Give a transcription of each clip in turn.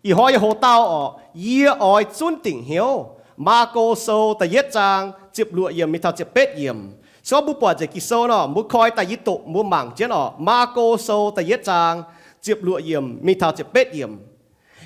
Ih hnoi yie hoc dauh orqc, yie oix zunv dingc hnyouv. Maako Sou da'yietv zaang ziepc luoqc yiemc mingh taux ziepc betv yiemc. Se gorngv mbuo buatc nzengc Ging-Sou nor, mbuo koi daaih yie doqc mbuo mangc jienv orqc. Maako Sou da'yietv zaang ziepc luoqc yiemc mingh taux ziepc betv yiemc.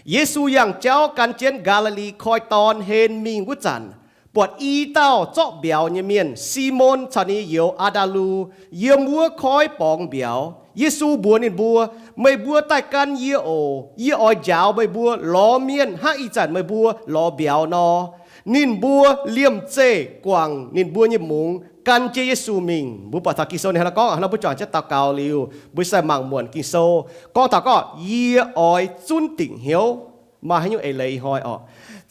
Yesu yangh jauv gan jienv Gaa^li^li Koi Dorn hlen mingh wuov zanc, buatc i dauh zorqv mbiauz nyei mienh, Simon caux ninh nyei youz Aa^ndaa^lu, yiem wuov koiv borngz mbiauz. Yesu mbuox ninh mbuo, Meih mbuo daaih gan yie oc. Yie oix njaaux meih mbuo lorz mienh hnangv ih zanc meih mbuo lorz mbiauz nor. Ninh mbuo liemh zeih guangc ninh mbuo nyei mungz gan jienv Yesu mingh. Mbuo buatc taux Ging-Sou ninh hnangv naaiv gorngv, hnangv naaiv mbuo juangc jienv daux gaux liuz, mbuo sai mangc muonc Ging-Sou gorngv taux gorngv, Yie oix zunv dingc hnyouv. Maaih haaix nyungc eix leiz ih hnoi orqc?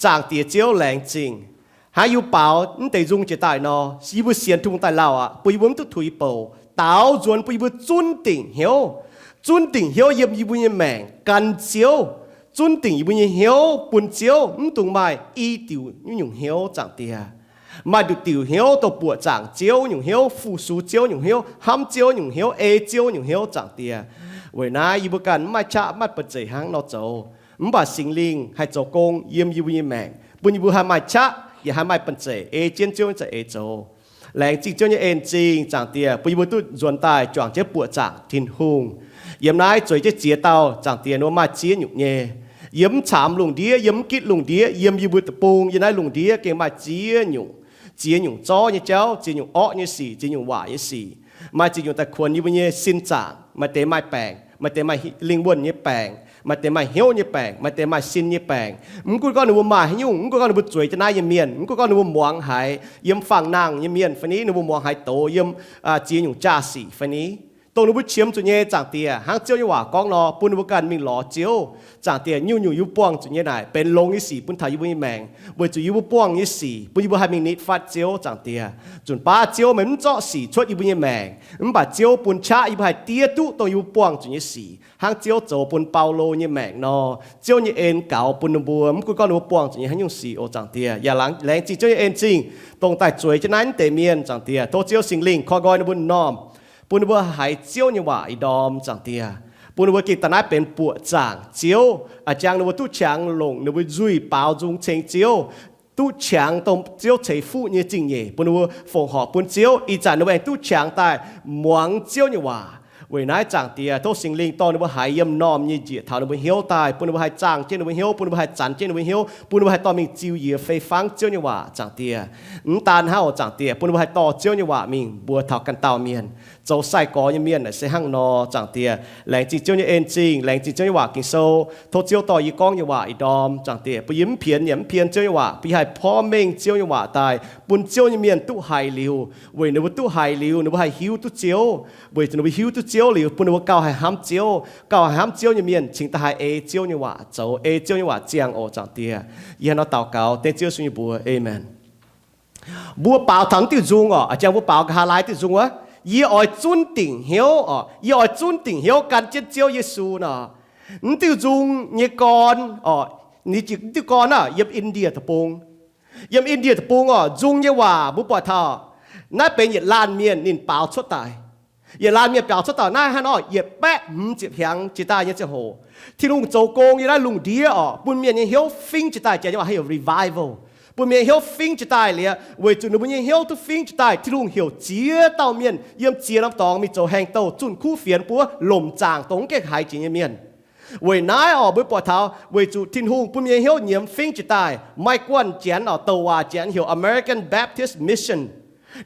Zaangc Diex Ziouv, laengz zingh hnangv yie mbuo baaux mv deix nzung jiex daaih nor, yie mbuo sienx Tin-Hungh daaih lauh aqv, bun yie mbuo mv duqv tuix bouc, daaux nzuonx bun yie mbuo zunv dingc hnyouv. Zunv dingc hnyouv yiem yie mbuo nyei maengc gan Ziouv. Zunv dingc yie mbuo nyei hnyouv bun Ziouv, mv dungx maaih i diuc nyungc hnyouv, Zaangc Diex. Maaih nduqc diuc hnyouv dongh buoqc zaangc Ziouv nyungc hnyouv, fu-sux Ziouv nyungc hnyouv, hnamv Ziouv nyungc hnyouv, ei Ziouv nyungc hnyouv, Zaangc Diex. Weic naaiv yie mbuo ganh mv maaih qaqv maaih banh zeic hnangv nor zoux. Mv baac Singx Lingh haih zoux gong yiem yie mbuo nyei maengc, bun yie mbuo haih maaih qaqv yaac haih maaih banh zeic ei jienv Ziouv nyei za'eix zoux. Laengz zingh Ziouv nyei en-zingh, Zaangc Diex, bun yie mbuo duqv nzuonx daaih juangc jienv buoqc zaangc Tin-Hungh. Yiem naaiv zueiz jienv ziex dauh, Zaangc Diex, ninh mbuo maaih ziex nyungc nyei. Yiem mv caamx lungh ndiev, yiem mv gitv lungh ndiev, yiem yie mbuo deic-bung, yiem naaiv lungh ndiev gengh maaih ziex nyungc, ziex nyungc zorv nyei jauv, ziex nyungc orqv nyei sic, ziex nyungc waac nyei sic. Maaih ziex nyungc daaih kuonx yie mbuo nyei sin zaangc. Maaih deix maaih baengc, maaih deix maaih lingh wuonh nyei baengc, maaih deix maaih hnyouv nyei baengc, maaih deix maaih sin nyei baengc. Mv gunv gorngv ninh mbuo maaih haaix nyungc, mv gunv gorngv ninh mbuo zueiz jienv naaiv nyei mienh, mv gunv gorngv ninh mbuo muangx haiz yiem fangx nangh nyei mienh fai ni, ninh mbuo muangx haiz doz yiem ziex nyungc jaa-sic fai ni, dongh ninh mbuo qiemx zuqc nyei, Zaangc Diex, hnangv Ziouv nyei waac gorngv nor, bun ninh mbuo ganh mingh lorz Ziouv. Zaangc Diex, nyungc-nyungc yie mbuo buangh zuqc nyei naaic benx longx nyei sic bun taux yie mbuo nyei maengc, weic zuqc yie mbuo buangh nyei sic bun yie mbuo haih mingh nitv fatv Ziouv, Zaangc Diex. Nzunc baav Ziouv meih mv zorqv sic cuotv yie mbuo nyei maengc, mv baac Ziouv bun qaqv yie mbuo haih diev duqv dongh yie mbuo buangh zuqc nyei sic, hnangv Ziouv zoux bun Baulo nyei maengc nor. Ziouv nyei en gaux bun ninh mbuo, mv gunv gorngv ninh mbuo buangh zuqc nyei haaix nyungc sic oc, Zaangc Diex. Yaac laengz zingh Ziouv nyei en-zingh, dongh daaih zueiz jienv naaiv deix mienh, Zaangc Diex. Tov Ziouv Singx Lingh koi nqoi ninh mbuo m'normh, bun ninh mbuo haiz Ziouv nyei waac ih ndorm, Zaangc Diex. Bun ninh mbuo gengh daaih naaiv benx buoqc zaangc Ziouv, a'jang ninh mbuo duqv qangx longc ninh mbuo nzuih baaux nzung ceng Ziouv, duqv qangx dongh Ziouv ceix fuqv nyei zingh nyeic bun ninh mbuo fongc horc bun Ziouv. Ih zanc ninh mbuo aengx duqv qangx daaih muangx Ziouv nyei waac. Weic naaiv, Zaangc Diex, tov Singx Lingh dorh ninh mbuo haiz yiem m'normh nyei njiec taux ninh mbuo hnyouv daaih, bun ninh mbuo haih zaangh jienv ninh mbuo hnyouv, bun ninh mbuo haih zanc jienv ninh mbuo hnyouv, bun ninh mbuo haih dorh mingh ziux yiez fei fangv Ziouv nyei waac, Zaangc Diex. Mv daan hnangv oc, Zaangc Diex, bun ninh mbuo haih dorh Ziouv nyei waac mingh mbuox taux ganh dauh mienh. Zoux sai-gorx nyei mienh naaic se hnangv nor, Zaangc Diex. Laengz zingh Ziouv nyei en-zingh, laengz zingh Ziouv nyei waac Ging-Sou. Tov Ziouv dorh yie gorngv nyei waac ih ndorm, Zaangc Diex, bun yie mv pienx yaac mv pien Ziouv nyei waac, bun yie haih porv mengh Ziouv nyei waac daaih bun Ziouv nyei mienh duqv haiz liuz. Weic ninh mbuo duqv haiz liuz, ninh mbuo haih hiuv duqv Ziouv. Weic zuqc ninh mbuo hiuv duqv Ziouv liuz, bun ninh mbuo gauh haih hnamv Ziouv. Gauh haih hnamv Ziouv nyei mienh cingx daaih haih ei Ziouv nyei waac zoux, ei Ziouv nyei waac ziangh oc, Zaangc Diex. Yie hnangv nor daux gaux dengv Ziouv Yesu nyei mbuox, aamen. Mbuo baaux taux mv diuh nzung oc, a'jang mbuo baaux nqa'haav laai diuh nzung wuov, yie oix zunv dingc hnyouv oc, yie oix zunv dingc hnyouv gan jienv Ziouv Yesu nor. Mv diuh nzung nyei gorn oc, ninh jiex mv diuh gorn aah, yiem Indie Deic-Bung. Yiem Indie Deic-Bung oc, nzung nyei waac mbuo buatc taux naaiv benx yietc laanh mienh ninh baaux cuotv daaih. Yietc laanh mienh baaux cuotv daaih naaiv hnangv nor, yietc baeqv hmz ziepc hnyangx jiex daaih nyei ziangh hoc, Tin-Hungh zoux gong yiem naaiv lungh ndiev oc, bun mienh nyei hnyouv fingv jiez daaih, janx nyei waac heuc revival. Bun mienh nyei hnyouv fingv jiez daaih liuz, weic zuqc ninh mbuo nyei hnyouv duqv fingv jiez daaih, Tin-Hungh heuc ziex dauh mienh yiem ziex norm dorngx mingh zoux haengh douh zunh kuv fienx buov lomc zaangc dongh mv gaengh haiz jiex nyei mienh. Weic naaiv oc, mbuo buatc taux weic zuqc Tin-Hungh bun mienh nyei hnyouv nyiemz fingv jiez daaih, maaih guanh janx oc, douc waac janx heuc American Baptist Mission.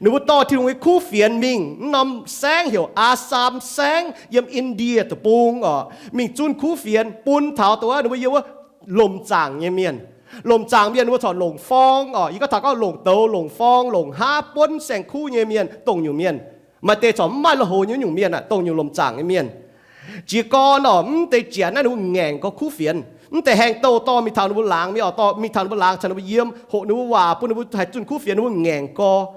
Ninh mbuo dorh Tin-Hungh nyei kuv fienx mingh mv norm saengv heuc Assam saengv yiem Indie Deic-Bung oc, mingh zunh kuv fienx bun taux dongh wuov ninh mbuo yiem wuov lomc zaangc nyei mienh. Lomc zaangc mienh ninh mbuo corc longc forng oc. Yie gorngv taux gorngv longc douz, longc forng, longc haav buonv saeng-kuv nyei mienh, dongh nyungc mienh. Maaih deix corc mv maaih lui-houx nyei nyungc mienh aah, dongh nyungc lomc zaangc nyei mienh. Jiez gorn oc, mv deix janx naaiv ninh mbuo ngaengc gorx kuv fienx. Mv deix haengh douh dorh mingh taux ninh mbuo laangz mingh oc, dorh mingh taux ninh mbuo laangz caux ninh mbuo yiem, hoqc ninh mbuo waac bun ninh mbuo haih zunh kuv fienx, ninh mbuo ngaengc gorx.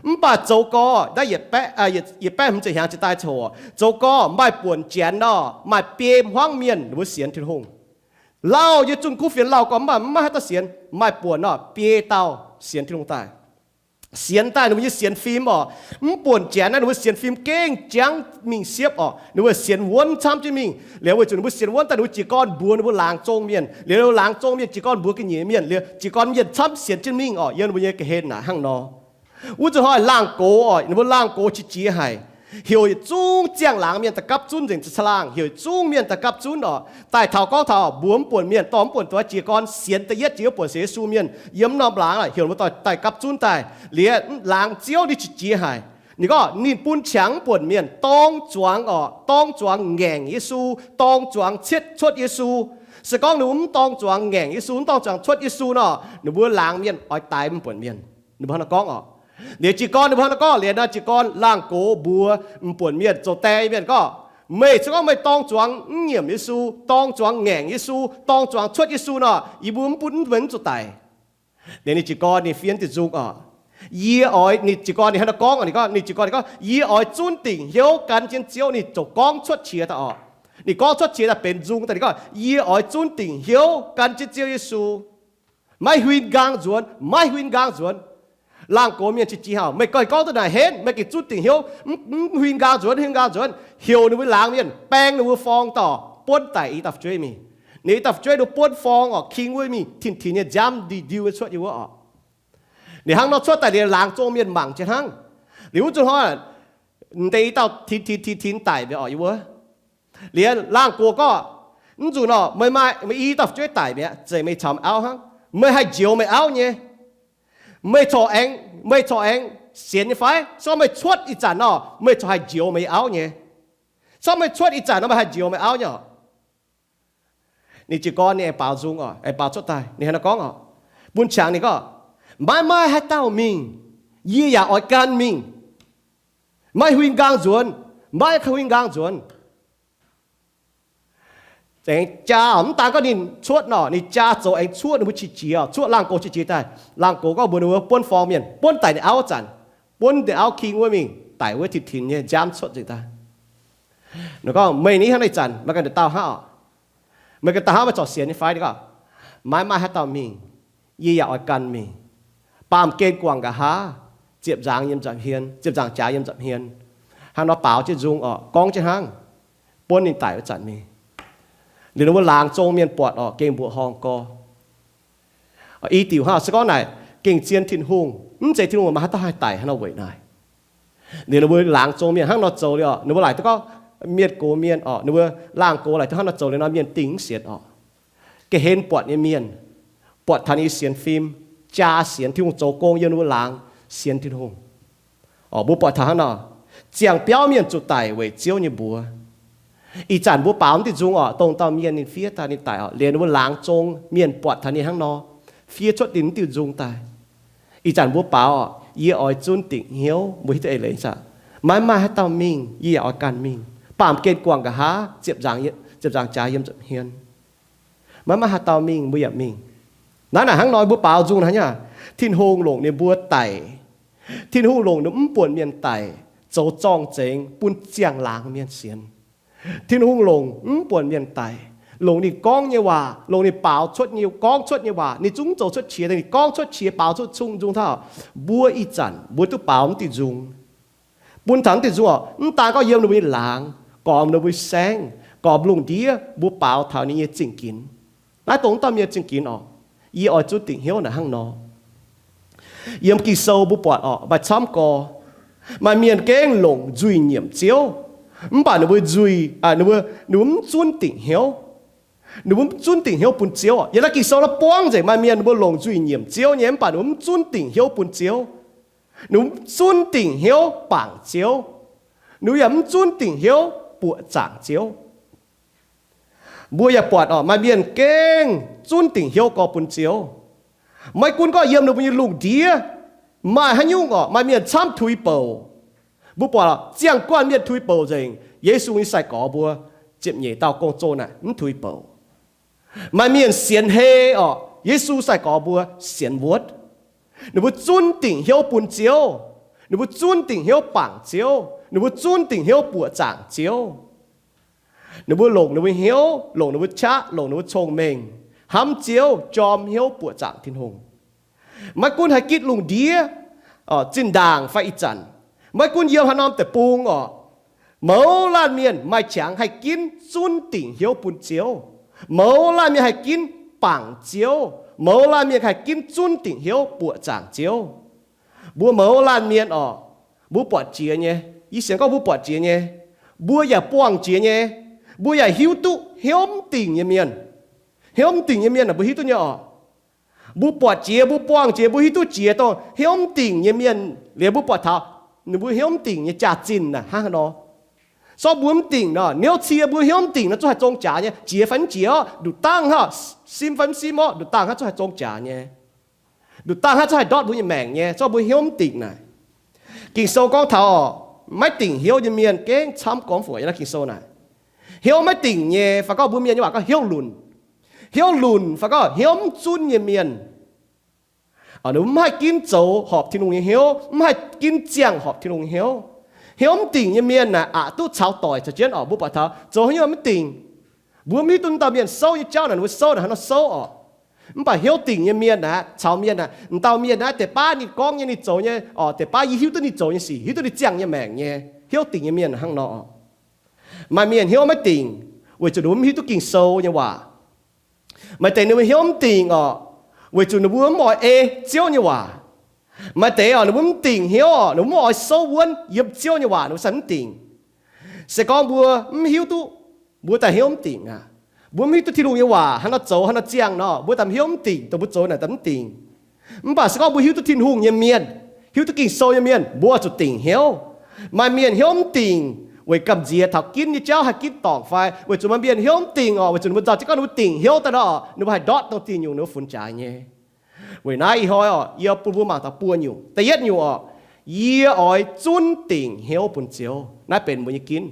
Mv baac zoux gorx naaiv yietc baeqv, yietc baeqv hmz ziepc hnyangx jiex daaih ziangh hoc, zoux gorx maaih buonc janx nor, maaih biei hmuangv mienh ninh mbuo sienx Tin-Hungh. Lauh nyei zunh kuv fienx lauh gorx, mv baac mv maaih haaix dauh sienx. Maaih buonc nor, biei dauh sienx Tin-Hungh daaih. Sienx daaih ninh mbuo nyei sienx fim orqc, mv buonc janx naaiv ninh mbuo sienx fim gengh jangv mingh siepv orqc. Ninh mbuo sienx wuonv camv jienv mingh. Liuz weic zuqc ninh mbuo sienx wuonv daaih, ninh mbuo jiez gorn mbuox ninh mbuo laangz zong mienh. Liuz laangz zong mienh jiez gorn mbuox ga'nyiec mienh. Liuz jiez gorn mienh camv sienx jienv mingh orqc, yiem ninh mbuo nyei ga'hlen naaic hnangv nor. Wuov zanc hnoi laangz gox orqc, ninh mbuo laangz gox qiex jiez haic, heuc yietc zungv ziangh laangz mienh daaih gapv zunv nzengc, caangh laangh heuc yietc zungv mienh daaih gapv zunv orqc. Daaih taux gorngv taux mbuox mv buonc mienh, dorh mv buonc duqv jiez gorn sienx da'yietv jiex wuov buonc sienx Yesu mienh yiem norm laangz, heuc ninh mbuo daaih gapv zunv daaih. Liuz laangz ziouv ninh qiex jiez haic. Ninh gorngv ninh bun qangx mv buonc mienh dorng zuangx orqc, dorng zuangx ngaengc Yesu, dorng zuangx cietv cuotv Yesu. Se gorngv ninh mbuo mv dorng zuangx ngaengc Yesu, mv dorng zuangx cuotv Yesu nor, ninh mbuo laangz mienh oix daix mv buonc mienh. Ninh mbuo hnangv naaiv gorngv orqc. Liuz jiez gorn ninh mbuo hnangv naaiv gorngv, liuz nor jiez gorn laangz gox mbuox mv buonc mienh, zoux die mienh gorngv, meih se gorngv meih dorng zuangx mv nyiemc Yesu, dorng zuangx ngaengc Yesu, dorng zuangx cuotv Yesu nor, yie mbuo mv bun mv benx zuqc daic. Liuz ninh jiez gorn ninh fiev diuh nzung orqc. Yie oix, ninh jiez gorn ninh hnangv naaiv gorngv, ninh gorngv, ninh jiez gorn ninh gorngv, yie oix zunv dingc hnyouv gan jienv Ziouv. Ninh ziouc gorngv cuotv qiex daaih orqc. Ninh gorngv cuotv qiex daaih benx nzung daaih, ninh gorngv, yie oix zunv dingc hnyouv gan jienv Ziouv Yesu, maiv huin nqaang nzuonx, maiv huin nqaang nzuonx. Laangz gox mienh qiex jiez haic, meih ganh gorngv duqv naaic henv, meih gengh zunv dingc hnyouv, mv huin nqaang nzuonx, huin nqaang nzuonx. Heuc ninh mbuo laangz mienh baeng ninh mbuo forng dorh buonv daic i dauh fu'jueiv mingh. Ninh i dauh fu'jueiv ninh mbuo buonv forng orqc, king wuov mingh, tin-tinx nyei nziaamv ndiu-ndiu nyei cuotv yiem wuov orqc. Ninh hnangv nor cuotv daaih liuz laangz zong mienh mangc jienv hnangv. Liuz wuov zanc hnoi, m'deix i dauh tin-tinx, tin-tinx daic mi'aqv orqc, yiem wuov. Liuz laangz gox gorngv, mv nzunc orqc, meih maaih, meih i dauh fu'jueiv daic mi'aqv, zeiz meih caux meih auv hnangv. Meih haih njoux meih auv nyei. Meih corc aengx, meih corc aengx sienx nyei fai? Se gorngv meih cuotv ih zanc nor, meih corc haih njoux meih auv nyei. Se gorngv meih cuotv ih zanc nor, meih haih njoux meih auv nyei orqc. Ninh jiez gorn ninh aengx baaux nzung orqc, aengx baaux cuotv daaih, ninh hnangv naaiv gorngv orqc, bun qangx ninh gorngv, maiv maaih haaix dauh mingh. Yie yaac oix gan mingh. Maiv huin nqaang nzuonx, maiv huin nqaang nzuonx. Aengx jaa, mv daan gorngv ninh cuotv nor, ninh jaa zoux aengx cuotv ninh mbuo qiex jiez, cuotv laangz gox qiex jiez daaih. Laangz gox gorngv mbuox ninh mbuo buonv forng mienh, buonv daic ninh auv zanc, buonv ninh auv king wuov mingh daic wuov tin-tinx nyei nziaamv cuotv nzengc daaih. Ninh gorngv, meih ni hnangv naaiv zanc meih ganh dauh hnangv orqc. Meih ganh dauh hnangv, meih corc sienx nyei fai? Ninh gorngv, maiv maaih haaix dauh mingh. Yie yaac oix gan mingh. Baamh gen guangc nqa'haav, ziepc nzaangc yiem nza'hmien, ziepc nzaangc jaax yiem nza'hmien. Hnangv nor baaux jienv nzung orqc, gorngv jienv hnangv, buonv ninh daic wuov zanc mingh. Liuz ninh mbuo laangz zong mienh buatc orqc, gengh mbuoqc horngh gorx. I diuc hnangv se gorngv naaic gengh zien Tin-Hungh, mv zeiz Tin-Hungh maaih haaix dauh haih daic hnangv nor weic naaic. Liuz ninh mbuo laangz zong mienh hnangv nor zoux liuz orqc, ninh mbuo laaic duqv gorngv mienh gox mienh orqc, ninh mbuo laangz gox laaic duqv hnangv nor zoux liuz nor, mienh dingh mv sienx orqc. Ga'hlen buatc nyei mienh, buatc taux ninh nyei sienx fim, jaa sienx, Tin-Hungh zoux gong yiem ninh mbuo laangz sienx Tin-Hungh. Orqc, mbuo buatc taux hnangv nor, ziangh biauv mienh zuqc daic weic Ziouv nyei mbuox. Ih zanc mbuo baaux mv diuh nzung orqc, dongh dauh mienh ninh fiev daaih ninh daic orqc, liuz ninh mbuo laangz zong mienh buatc taux ninh hnangv nor, fiev cuotv ninh mv diuh nzung daaih. Ih zanc mbuo baaux orqc, yie oix zunv dingc hnyouv, mbuo hiuv duqv eix leiz aqv. Maiv maaih haaix dauh mingh, yie yaac oix ganh mingh. Baamh gen guangc nqa'haav, ziepc nzaangc jaax yiem nza'hmien. Maiv maaih haaix dauh mingh, mbuo yaac mingh. Naaiv naaic hnangv nor mbuo baaux nzung hnangv nyei. Tin-Hungh longc ninh mbuo daic. Tin-Hungh longc ninh mv buonc mienh daic zoux zorng-zengx bun ziangh laangz mienh sienx. Tin-Hungh longc mv buonc mienh daic, longc ninh gorngv nyei waac, longc ninh baaux cuotv nyei, gorngv cuotv nyei waac, ninh zungv zoux cuotv qiex, ninh gorngv cuotv qiex, baaux cuotv zung nzung taux mbuo ih zanc mbuo duqv baaux mv diuh nzung. Bun taux mv diuh nzung orqc, mv daan gorngv yiem ninh mbuo nyei laangz, gormx ninh mbuo saengv, gormx lungh ndiev, mbuo baaux taux ninh nyei zingh ginx. Naaiv dongh mv dauh mienh zingh ginx orqc. Yie oix zunv dingc hnyouv naaic hnangv nor. Yiem Ging-Sou mbuo buatc orqc, maaih camv gorx, maaih mienh gengh longc nzuih nyiemc Ziouv, mv baac ninh mbuo nzuih, ninh mbuo, ninh mbuo mv zunv dingc hnyouv. Ninh mbuo mv zunv dingc hnyouv bun Ziouv. Yiem naaiv Ging-Sou naaiv buangv nzengc maaih mienh ninh mbuo longc nzuih nyiemc Ziouv nyei, mv baac ninh mbuo mv zunv dingc hnyouv bun Ziouv. Ninh mbuo mv zunv dingc hnyouv bangc Ziouv. Ninh mbuo yaac mv zunv dingc hnyouv buoqc zaangc Ziouv. Mbuo yaac buatc orqc, maaih mienh gengh zunv dingc hnyouv gorx bun Ziouv. Maiv gunv gorngv yiem ninh mbuo nyei lungh ndiev maaih haaix nyungc orqc, maaih mienh camv tuix bouc. Mbuo buatc ziangh guanh mienh tuix bouc nzengc, Yesu nyei sai-gorx mbuo ziepc nyeic dauh gong-zoh naaic mv tuix bouc. Maaih mienh sienx hei orqc, Yesu sai-gorx mbuo sienx wuotv. Ninh mbuo zunv dingc hnyouv bun Ziouv. Ninh mbuo zunv dingc hnyouv bangc Ziouv. Ninh mbuo zunv dingc hnyouv buoqc zaangc Ziouv. Ninh mbuo longc ninh mbuo hnyouv, longc ninh mbuo qaqv, longc ninh mbuo cong-mengh hnamv Ziouv, jorm hnyouv buoqc zaangc Tin-Hungh. Maiv gunv haaix gitv lungh ndiev, zinh ndaangc fai ih zanc, maiv gunv yiem haaix norm deic-bung orqc, mouz laanh mienh maaih qangx haih ginv zunv dingc hnyouv bun Ziouv. Mouz laanh mienh haih ginv bangc Ziouv. Mouz laanh mienh haih ginv zunv dingc hnyouv buoqc zaangc Ziouv. Mbuo mouz laanh mienh orqc, mbuo buatc jiex nyei. Yie sienx gorngv mbuo buatc jiex nyei. Mbuo yaac buangh jiex nyei. Mbuo yaac hiuv duqv hnyouv mv dingc nyei mienh. Hnyouv mv dingc nyei mienh aeqv, mbuo hiuv duqv nyei orqc. Mbuo buatc jiex, mbuo buangh jiex, mbuo hiuv duqv jiex dongh hnyouv mv dingc nyei mienh liuz, mbuo buatc taux ninh mbuo hnyouv mv dingc nyei jaax-zinh naaic hnangv haaix nor. Sortv mbuo mv dingc nor, hnyouv cie mbuo hnyouv mv dingc nor, zungv haih zong jaax nyei. Jiex fai mv jiex orqc, nduqc dangh hnangv, simv fai mv simv orqc, nduqc dangh hnangv zungv haih zong jaax nyei. Nduqc dangh hnangv zungv haih ndortv mbuo nyei maengc nyei, zorqv mbuo hnyouv mv dingc naaic. Ging-Sou gorngv taux maiv dingc hnyouv nyei mienh gengh camv gormx fai yietc naaiv Ging-Sou naaic. Hnyouv maiv dingc nyei, fai gorngv mbuo mienh nyei waac gorngv hnyouv lunc. Hnyouv lunc fai gorngv hnyouv mv zunv nyei mienh, mv haih ginv zoux horpc Tin-Hungh nyei hnyouv, mv haih ginv ziangh horpc Tin-Hungh nyei hnyouv. Hnyouv mv dingc nyei mienh naaic aqc duqv caux doic caux jienv orqc. Mbuo buatc taux zoux haaix nyungc mv dingc. Mbuo mv hiuv duqv dauh mienh souv nyei jauv naaic, ninh mbuo souv naaic hnangv nor souv orqc. Mv baac hnyouv dingc nyei mienh aeqv, caux mienh aeqv, dauh mienh naaiv deix baav ninh gorngv nyei, ninh zoux nyei orqc, deix baav yie hiuv duqv ninh zoux nyei sic, hiuv duqv ninh ziangh nyei maengc nyei. Hnyouv dingc nyei mienh hnangv nor. Maaih mienh hnyouv maiv dingc weic zuqc ninh mbuo mv hiuv duqv Ging-Sou nyei waac. Maaih deix ninh mbuo hnyouv mv dingc orqc, weic zuqc ninh mbuo mv oix ei Ziouv nyei waac. Maaih deix orqc, ninh mbuo mv dingc hnyouv orqc, ninh mbuo mv oix souv wuonv yiem Ziouv nyei waac, ninh mbuo saah mv dingc. Se gorngv mbuo mv hiuv duqv, mbuo daaih hnyouv mv dingc aqv. Mbuo mv hiuv duqv Tin-Hungh nyei waac hnangv nor zoux hnangv nor ziangh nor, mbuo daaih hnyouv mv dingc, dongh mbuo zoux naaic daaih mv dingc. Mv baac se gorngv mbuo hiuv duqv Tin-Hungh nyei mienh, hiuv duqv Ging-Sou nyei mienh, mbuo zuqc dingc hnyouv. Maaih mienh hnyouv mv dingc weic gamh nziex taux ginv nyei jauv haih ginv dorngc fai, weic zuqc maaih mienh hnyouv mv dingc orqc, weic zuqc ninh mbuo nzauh jienv gorngv ninh mbuo dingc hnyouv daaih nor, ninh mbuo haih ndortv dongh diuh nyungc ninh mbuo funx jaax nyei. Weic naaiv ih hnoi orqc, yie bun mbuo mangc taux buo nyungc. Da'yietv nyungc orqc, yie oix zunv dingc hnyouv bun Ziouv. Naaiv benx mbuo nyei ginv.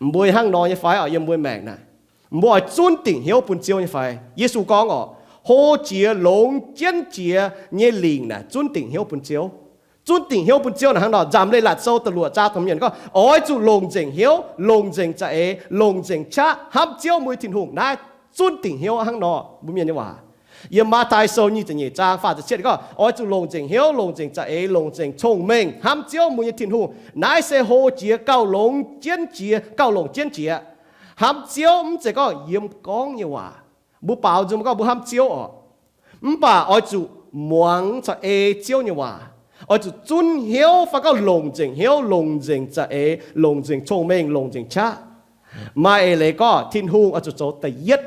Mbuo hnangv nor nyei fai orqc, yiem mbuo maengc naaic, mbuo oix zunv dingc hnyouv bun Ziouv nyei fai? Yesu gorngv orqc, hlo jiex longx jienv jiex nyei lingc naaic zunv dingc hnyouv bun Ziouv. Zunv dingc hnyouv bun Ziouv naaic hnangv nor, Nzamc Leiz-Latc Sou da'luoqc zaang dongh mienh gorngv, oix zuqc longc nzengc hnyouv, longc nzengc za'eix, longc nzengc qaqv hnamv Ziouv mbuo nyei Tin-Hungh. Naaiv zunv dingc hnyouv hnangv nor, mbuo mienh nyei waac. Yiem Matv^taai Sou nyic ziepc nyeic zaang faah ziepc cietv gorngv, oix zuqc longc nzengc hnyouv, longc nzengc za'eix, longc nzengc cong-mengh hnamv Ziouv mbuo nyei Tin-Hungh. Naaiv se hlo jiex gauh longx jienv jiex, gauh longc jienv jiex. Hnamv Ziouv mv zeiz gorngv yiem gorngv nyei waac, mbuo baaux nzung gorngv mbuo hnamv Ziouv orqc, mv baac oix zuqc muangx caux ei Ziouv nyei waac. Oix zuqc zunv hnyouv fai gorngv longc nzengc hnyouv, longc nzengc za'eix, longc nzengc cong-mengh, longc nzengc qaqv. Maaih eix leiz gorngv Tin-Hungh oix zuqc zoux da'yietv,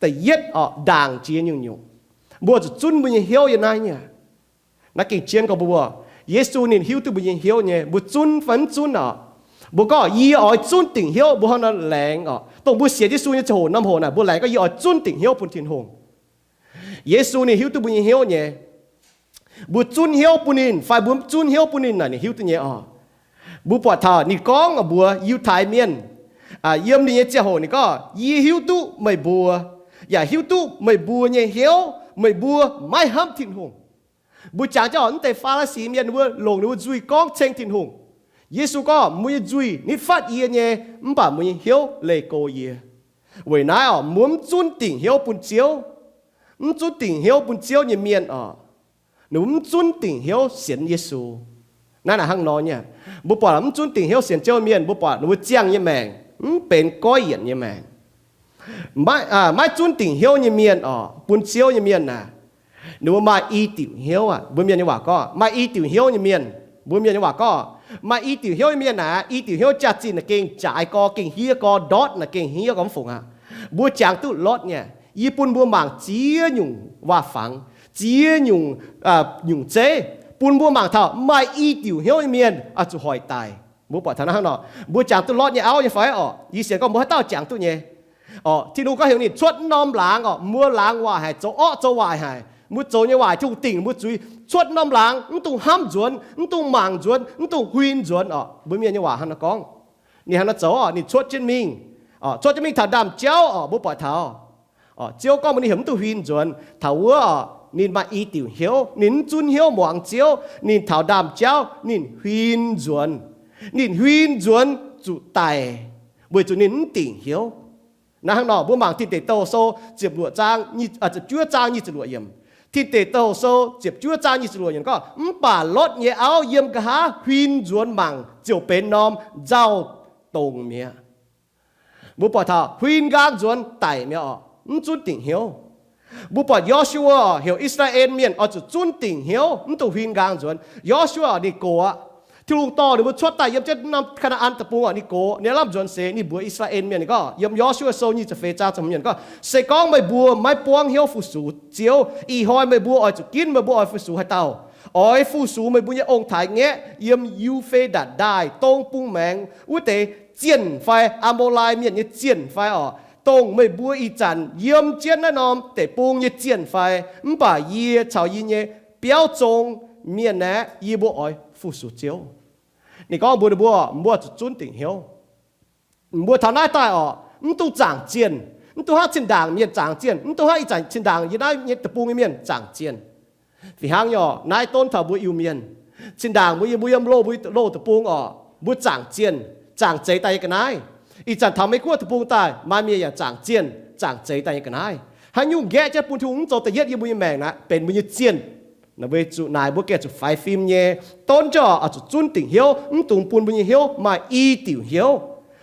da'yietv orqc, ndaangc jiex nyungc-nyungc. Mbuo zuqc zunv mbuo nyei hnyouv yiem naaiv nyei. Naaiv gengh jienv gorngv mbuo, Yesu ninh hiuv duqv mbuo nyei hnyouv nyei, mbuo zunv fai mv zunv orqc. Mbuo gorngv, yie oix zunv dingc hnyouv, mbuo hnangv nor laengz orqc. Dongh mbuo sienx Yesu nyei ziangh hoc norm hoc naaic, mbuo laengz gorngv yie oix zunv dingc hnyouv bun Tin-Hungh. Yesu ninh hiuv duqv mbuo nyei hnyouv nyei. Mbuo zunv hnyouv bun ninh fai mbuo mv zunv hnyouv bun ninh naaic ninh hiuv duqv nyei orqc. Mbuo buatc taux ninh gorngv mbuox Yiutai Mienh, yiem ninh nyei ziangh hoc ninh gorngv, yie hiuv duqv meih mbuo, yaac hiuv duqv meih mbuo nyei hnyouv, meih mbuo maiv hnamv Tin-Hungh. Mbuo jangx jienv orqc, mv deix Faa^li^si Mienh ninh mbuo longc ninh mbuo nzuih gorngv ceng Tin-Hungh. Yesu gorngv, mbuo nyei nzuih nitv fatv yie nyei, mv baac mbuo nyei hnyouv leih go yie. Weic naaiv orqc, mbuo mv zunv dingc hnyouv bun Ziouv. Mv zunv dingc hnyouv bun Ziouv nyei mienh orqc, ninh mbuo mv zunv dingc hnyouv sienx Yesu. Naaiv naaic hnangv nor nyei. Mbuo buatc mv zunv dingc hnyouv sienx Ziouv mienh, mbuo buatc ninh mbuo ziangh nyei maengc mv benx goiv yienc nyei maengc. Maiv zunv dingc hnyouv nyei mienh orqc, bun Ziouv nyei mienh naaic, ninh mbuo maaih i diuc hnyouv aqv. Mbuo mienh nyei waac gorngv maaih i diuc hnyouv nyei mienh. Mbuo mienh nyei waac gorngv maaih i diuc hnyouv nyei mienh naaic, i diuc hnyouv jaax-zinh naaic gengh jaaix gorx, gengh hniev gorx, ndortv naaic gengh hniev gorx mv fungc aqv. Mbuo jangx duqv Lotv nyei. Yie bun mbuo mangc ziex nyungc waac-fangx, ziex nyungc, nyungc zeiv, bun mbuo mangc taux maaih i diuc hnyouv nyei mienh oix zuqc hoic daic. Mbuo buatc taux naaiv hnangv nor, mbuo jangx duqv Lotv nyei auv nyei fai orqc? Yie sienx gorngv mbuo haaix dauh jangx duqv nyei. Orqc, Tin-Hungh gorngv heuc ninh cuotv norm laangz orqc, mbuo laangz waaic haic, zoux orqv zoux waaic haic. Mbuo zoux nyei waaic Tin-Hungh dingc mbuo zuiz, cuotv norm laangz, mv dungx hnamv nzuonx, mv dungx mangc nzuonx, mv dungx huin nzuonx orqc. Mbuo mienh nyei waac hnangv nor gorngv. Ninh hnangv nor zoux orqc, ninh cuotv jienv mingh. Orqc, cuotv jienv mingh taux ndaamv-jauv orqc, mbuo buatc taux Ziouv gorngv mbuox ninh heuc mv dungx huin nzuonx. Taux wuov orqc, ninh maaih i diuc hnyouv, ninh mv zunv hnyouv muangx Ziouv, ninh taux ndaamv-jauv ninh huin nzuonx. Ninh huin nzuonx zuqc daic, weic zuqc ninh mv dingc hnyouv. Naaiv hnangv nor, mbuo mangc Tin Deic Douh Sou ziepc luoqc zaang, ziepc juov zaang nyic ziepc luoqc yiemc. Tin Deic Douh Sou ziepc juov zaang nyic ziepc luoqc yiemc gorngv, mv baac Lotv nyei auv yiem nqa'haav huin nzuonx mangc ziouc benx norm nzauh dongz mi'aqv. Mbuo buatc taux huin nqaang nzuonx daic mi'aqv orqc, mv zunv dingc hnyouv. Mbuo buatc Yo^su^waa heuc I^saa^laa^en Mienh oix zuqc zunv dingc hnyouv, mv dungx huin nqaang nzuonx. Yo^su^waa ninh gox aqv. Tin-Hungh dorh ninh mbuo cuotv daaih yiem jienv norm Kaa^naa^an Deic-Bung orqc, ninh gox, ninh lamh nzuonx seix, ninh mbuox I^saa^laa^en Mienh, ninh gorngv yiem Yo^su^waa Sou nyic ziepc feix zaang ziepc hmz yiemc gorngv, se gorngv meih mbuo maiv buangv hnyouv fu-sux Ziouv, ih hnoi meih mbuo oix zuqc ginv meih mbuo oix fu-sux haaix dauh? Oix fu-sux meih mbuo nyei ong-taaix-ngaeqv yiem Yu^fe^ndatc Ndaaih dong bung maengx wuov deix zienh fai Aa^mo^lai Mienh nyei zienh fai orqc, dongh meih mbuo ih zanc yiem jienv naaiv norm deic-bung nyei zienh fai? Mv baac yie caux yie nyei biauv zong mienh aeqv, yie mbuo oix fu-sux Ziouv. Ninh gorngv mbuox ninh mbuo, mbuo zuqc zunv dingc hnyouv. Mbuo taux naaiv daaih orqc, mv dungx zaangc zienh. Mv dungx hnangv zinh ndaangc mienh zaangc zienh. Mv dungx hnangv ih zanc zinh ndaangc yie naaiv nyei deic-bung nyei mienh zaangc zienh. Fih hnangv nyei orqc, naaiv donv taux mbuo Iu-Mienh. Zinh ndaangc mbuo yiem, mbuo yiem loh, mbuo loh deic-bung orqc, mbuo zaangc zienh, zaangc zeix daaih nyei ga'naaiv. Ih zanc taux Meiv-Guoqv deic-bung daaih, maaih mienh yaac zaangc zienh, zaangc zeix daaih nyei ga'naaiv. Haaix nyungc nqaeqv jienv bun Tin-Hungh mv zoux da'yietv yiem mbuo nyei maengc naaiv, benx mbuo nyei zienh. Naaiv weic zuqc naaic mbuo gengh zuqc faix fim nyei, donv jienv oix zuqc zunv dingc hnyouv, mv dungx bun mbuo nyei hnyouv maaih i diuc hnyouv.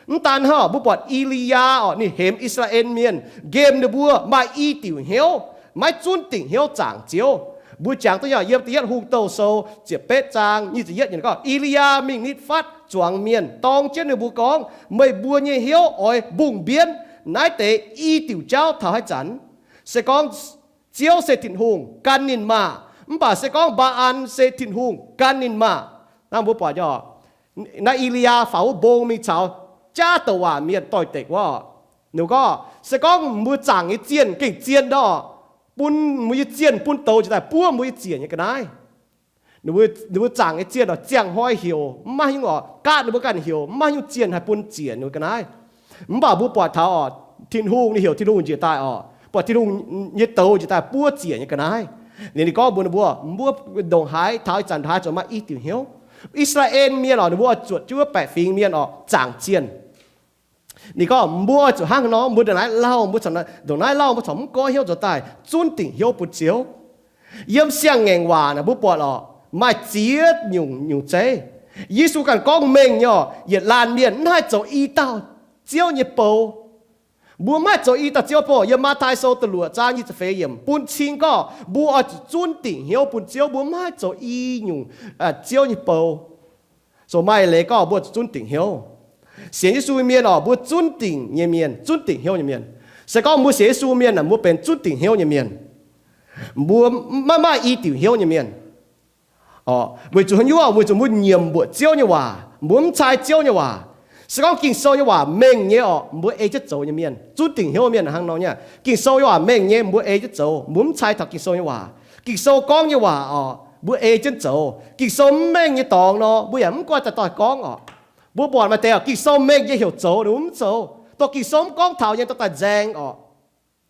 Mv daan hnangv, mbuo buatc E^li^yaa orqc, ninh hemx I^saa^laa^en Mienh, nqemh ninh mbuo maaih i diuc hnyouv, maiv zunv dingc hnyouv zaangc Ziouv. Mbuo jangx duqv nyei yiem da'yietv Hungh Douh Sou ziepc betv zaang nyic ziepc yietv yiemc gorngv, E^li^yaa mingh nitv fatv zuangx mienh dorng jienv ninh mbuo gorngv, meih mbuo nyei hnyouv oix mbungh mbienv naaiv deix i diuc jauv taux haaix zanc? Se gorngv Ziouv se Tin-Hungh, gan ninh maah! Mv baac se gorngv Mbaa^an se Tin-Hungh, gan ninh maah! Naaiv mbuo buatc nyei orqc, naaiv E^li^yaa faaux wuov mbong mingh caux jaav douc waac mienh doix-dekc wuov orqc, ninh gorngv se gorngv mbuo zaangc nyei zienh gengh zien ndorqc, bun mbuo nyei zienh bun douz njiec daaih buov mbuo nyei ziec nyei ga'naaiv. Ninh mbuo zaangc nyei zienh orqc, ziangh hnoi heuc mv maaih nyungc orqc, gaatv ninh mbuo ganh heuc mv maaih nyungc zienh haih bun ziec ninh mbuo ga'naaiv. Mv baac mbuo buatc taux orqc, Tin-Hungh, ninh heuc Tin-Hungh njiec daaih orqc, buatc Tin-Hungh nyei douz njiec daaih buov ziec nyei ga'naaiv. Liuz ninh gorngv mbuox ninh mbuo, mbuo ndongc haaix taux ih zanc ndongc haaix zuqc maaih i diuc hnyouv. I^saa^laa^en Mienh orqc, ninh mbuo oix zuotc jienv wuov baeqc fingx mienh orqc zaangc zienh. Ninh gorngv mbuo oix zuqc hnangv haaix nor, mbuo ndongc naaiv lauh, mbuo corc, ndongc naaiv lauh mbuo corc mv goiv hnyouv nzuonx daaih zunv dingc hnyouv bun Ziouv. Yiem Siang-Ngaengc Waac naaic mbuo buatc orqc, maaih ziex nyungc, nyungc zeiv. Yesu ganh gorngv mengh nyei orqc, yietc laanh mienh mv haih zoux i dauh Ziouv nyei bou. Mbuo mv haih zoux i dauh Ziouv bou. Yiem Matv^tai Sou da'luoqc zaang nyic ziepc feix yiemc bun cing gorngv mbuo oix zuqc zunv dingc hnyouv bun Ziouv, mbuo mv haih zoux i nyungc Ziouv nyei bou. So maaih leiz gorngv mbuo zuqc zunv dingc hnyouv. Sienx Yesu nyei mienh orqc, mbuo zunv dingc nyei mienh, zunv dingc hnyouv nyei mienh. Se gorngv mbuo sienx Yesu mienh aah, mbuo benx zunv dingc hnyouv nyei mienh. Mbuo maiv maaih i diuc hnyouv nyei mienh. Orqc, weic zuqc haaix nyungc? Weic zuqc mbuo nyiemc mbuoqc Ziouv nyei waac, mbuo mv cai Ziouv nyei waac. Se gorngv Ging-Sou nyei waac mengh nyei orqc, mbuo ei jienv zoux nyei mienh. Zunv dingc hnyouv mienh hnangv nor nyei. Ging-Sou nyei waac mengh nyei, mbuo ei jienv zoux, mbuo mv cai taux Ging-Sou nyei waac. Ging-Sou gorngv nyei waac orqc, mbuo ei jienv zoux. Ging-Sou mv mengh nyei dorngx nor, mbuo yaac mv guaih daaih dorh gorngv orqc. Mbuo buatc maaih deix orqc, Ging-Sou mengh nyei heuc zoux, ninh mbuo mv zoux. Dorh Ging-Sou mv gorngv taux nyei dorh daaih nzaeng orqc.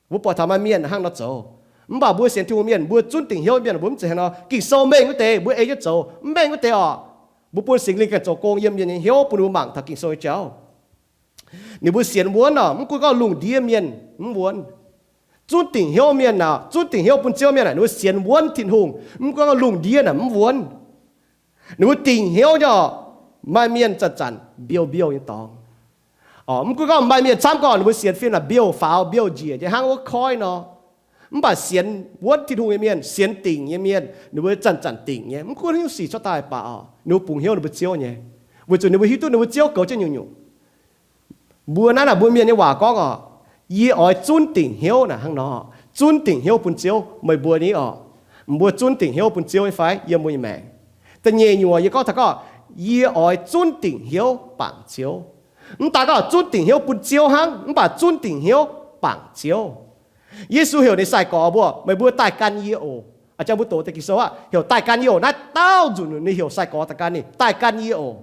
Mbuo buatc taux maaih mienh hnangv nor zoux. Mv baac mbuo sienx Tin-Hungh mienh, mbuo zunv dingc hnyouv mienh, mbuo mv zeiz hnangv nor. Ging-Sou mengh wuov deix mbuo ei jienv zoux, mv mengh wuov deix orqc, mbuo bun Singx Lingh ganh zoux gong yiem mienh nyei hnyouv bun mbuo mangc taux Ging-Sou nyei jauv. Ninh mbuo sienx wuonv orqc, mv gunv gorngv lungh ndiev mienh mv wuonv. Zunv dingc hnyouv mienh aah, zunv dingc hnyouv bun Ziouv mienh aah, ninh mbuo sienx wuonv Tin-Hungh, mv gunv gorngv lungh ndiev naaic mv wuonv. Ninh mbuo dingc hnyouv nyei orqc, maaih mienh zanc-zanc mbiouh mbiouh nyei dorngx. Orqc, mv gunv gorngv maaih mienh camv gorngv ninh mbuo sienx fim naaic mbiouh faaux mbiouh njiec nyei hnangv wuov koiv nor. Mv baac sienx wuonv Tin-Hungh nyei mienh, sienx dingc nyei mienh, ninh mbuo zanc-zanc dingc nyei, mv gunv haaix nyungc sic cuotv daaih baac orqc, ninh mbuo bungx hnyouv ninh mbuo Ziouv nyei, weic zuqc ninh mbuo hiuv duqv ninh mbuo Ziouv goux jienv nyungc-nyungc. Mbuo naaiv naaic mbuo mienh nyei waac gorngv orqc, yie oix zunv dingc hnyouv naaic hnangv nor, zunv dingc hnyouv bun Ziouv. Meih mbuo ni orqc, mbuo zunv dingc hnyouv bun Ziouv nyei fai yiem mbuo nyei maengc? Da'nyeic nyuoqc yie gorngv taux gorngv, yie oix zunv dingc hnyouv bangc Ziouv. Mv daan gorngv zunv dingc hnyouv bun Ziouv hnangv, mv baac zunv dingc hnyouv bangc Ziouv. Yesu heuc ninh sai-gorx mbuo, meih mbuo daaih gan yie oc. A'jang mbuo doqc deix Ging-Sou aqv, heuc daaih gan yie oc. Naaiv daauh nzunc ninh heuc sai-gorx daaih gan ninh, daaih gan yie oc.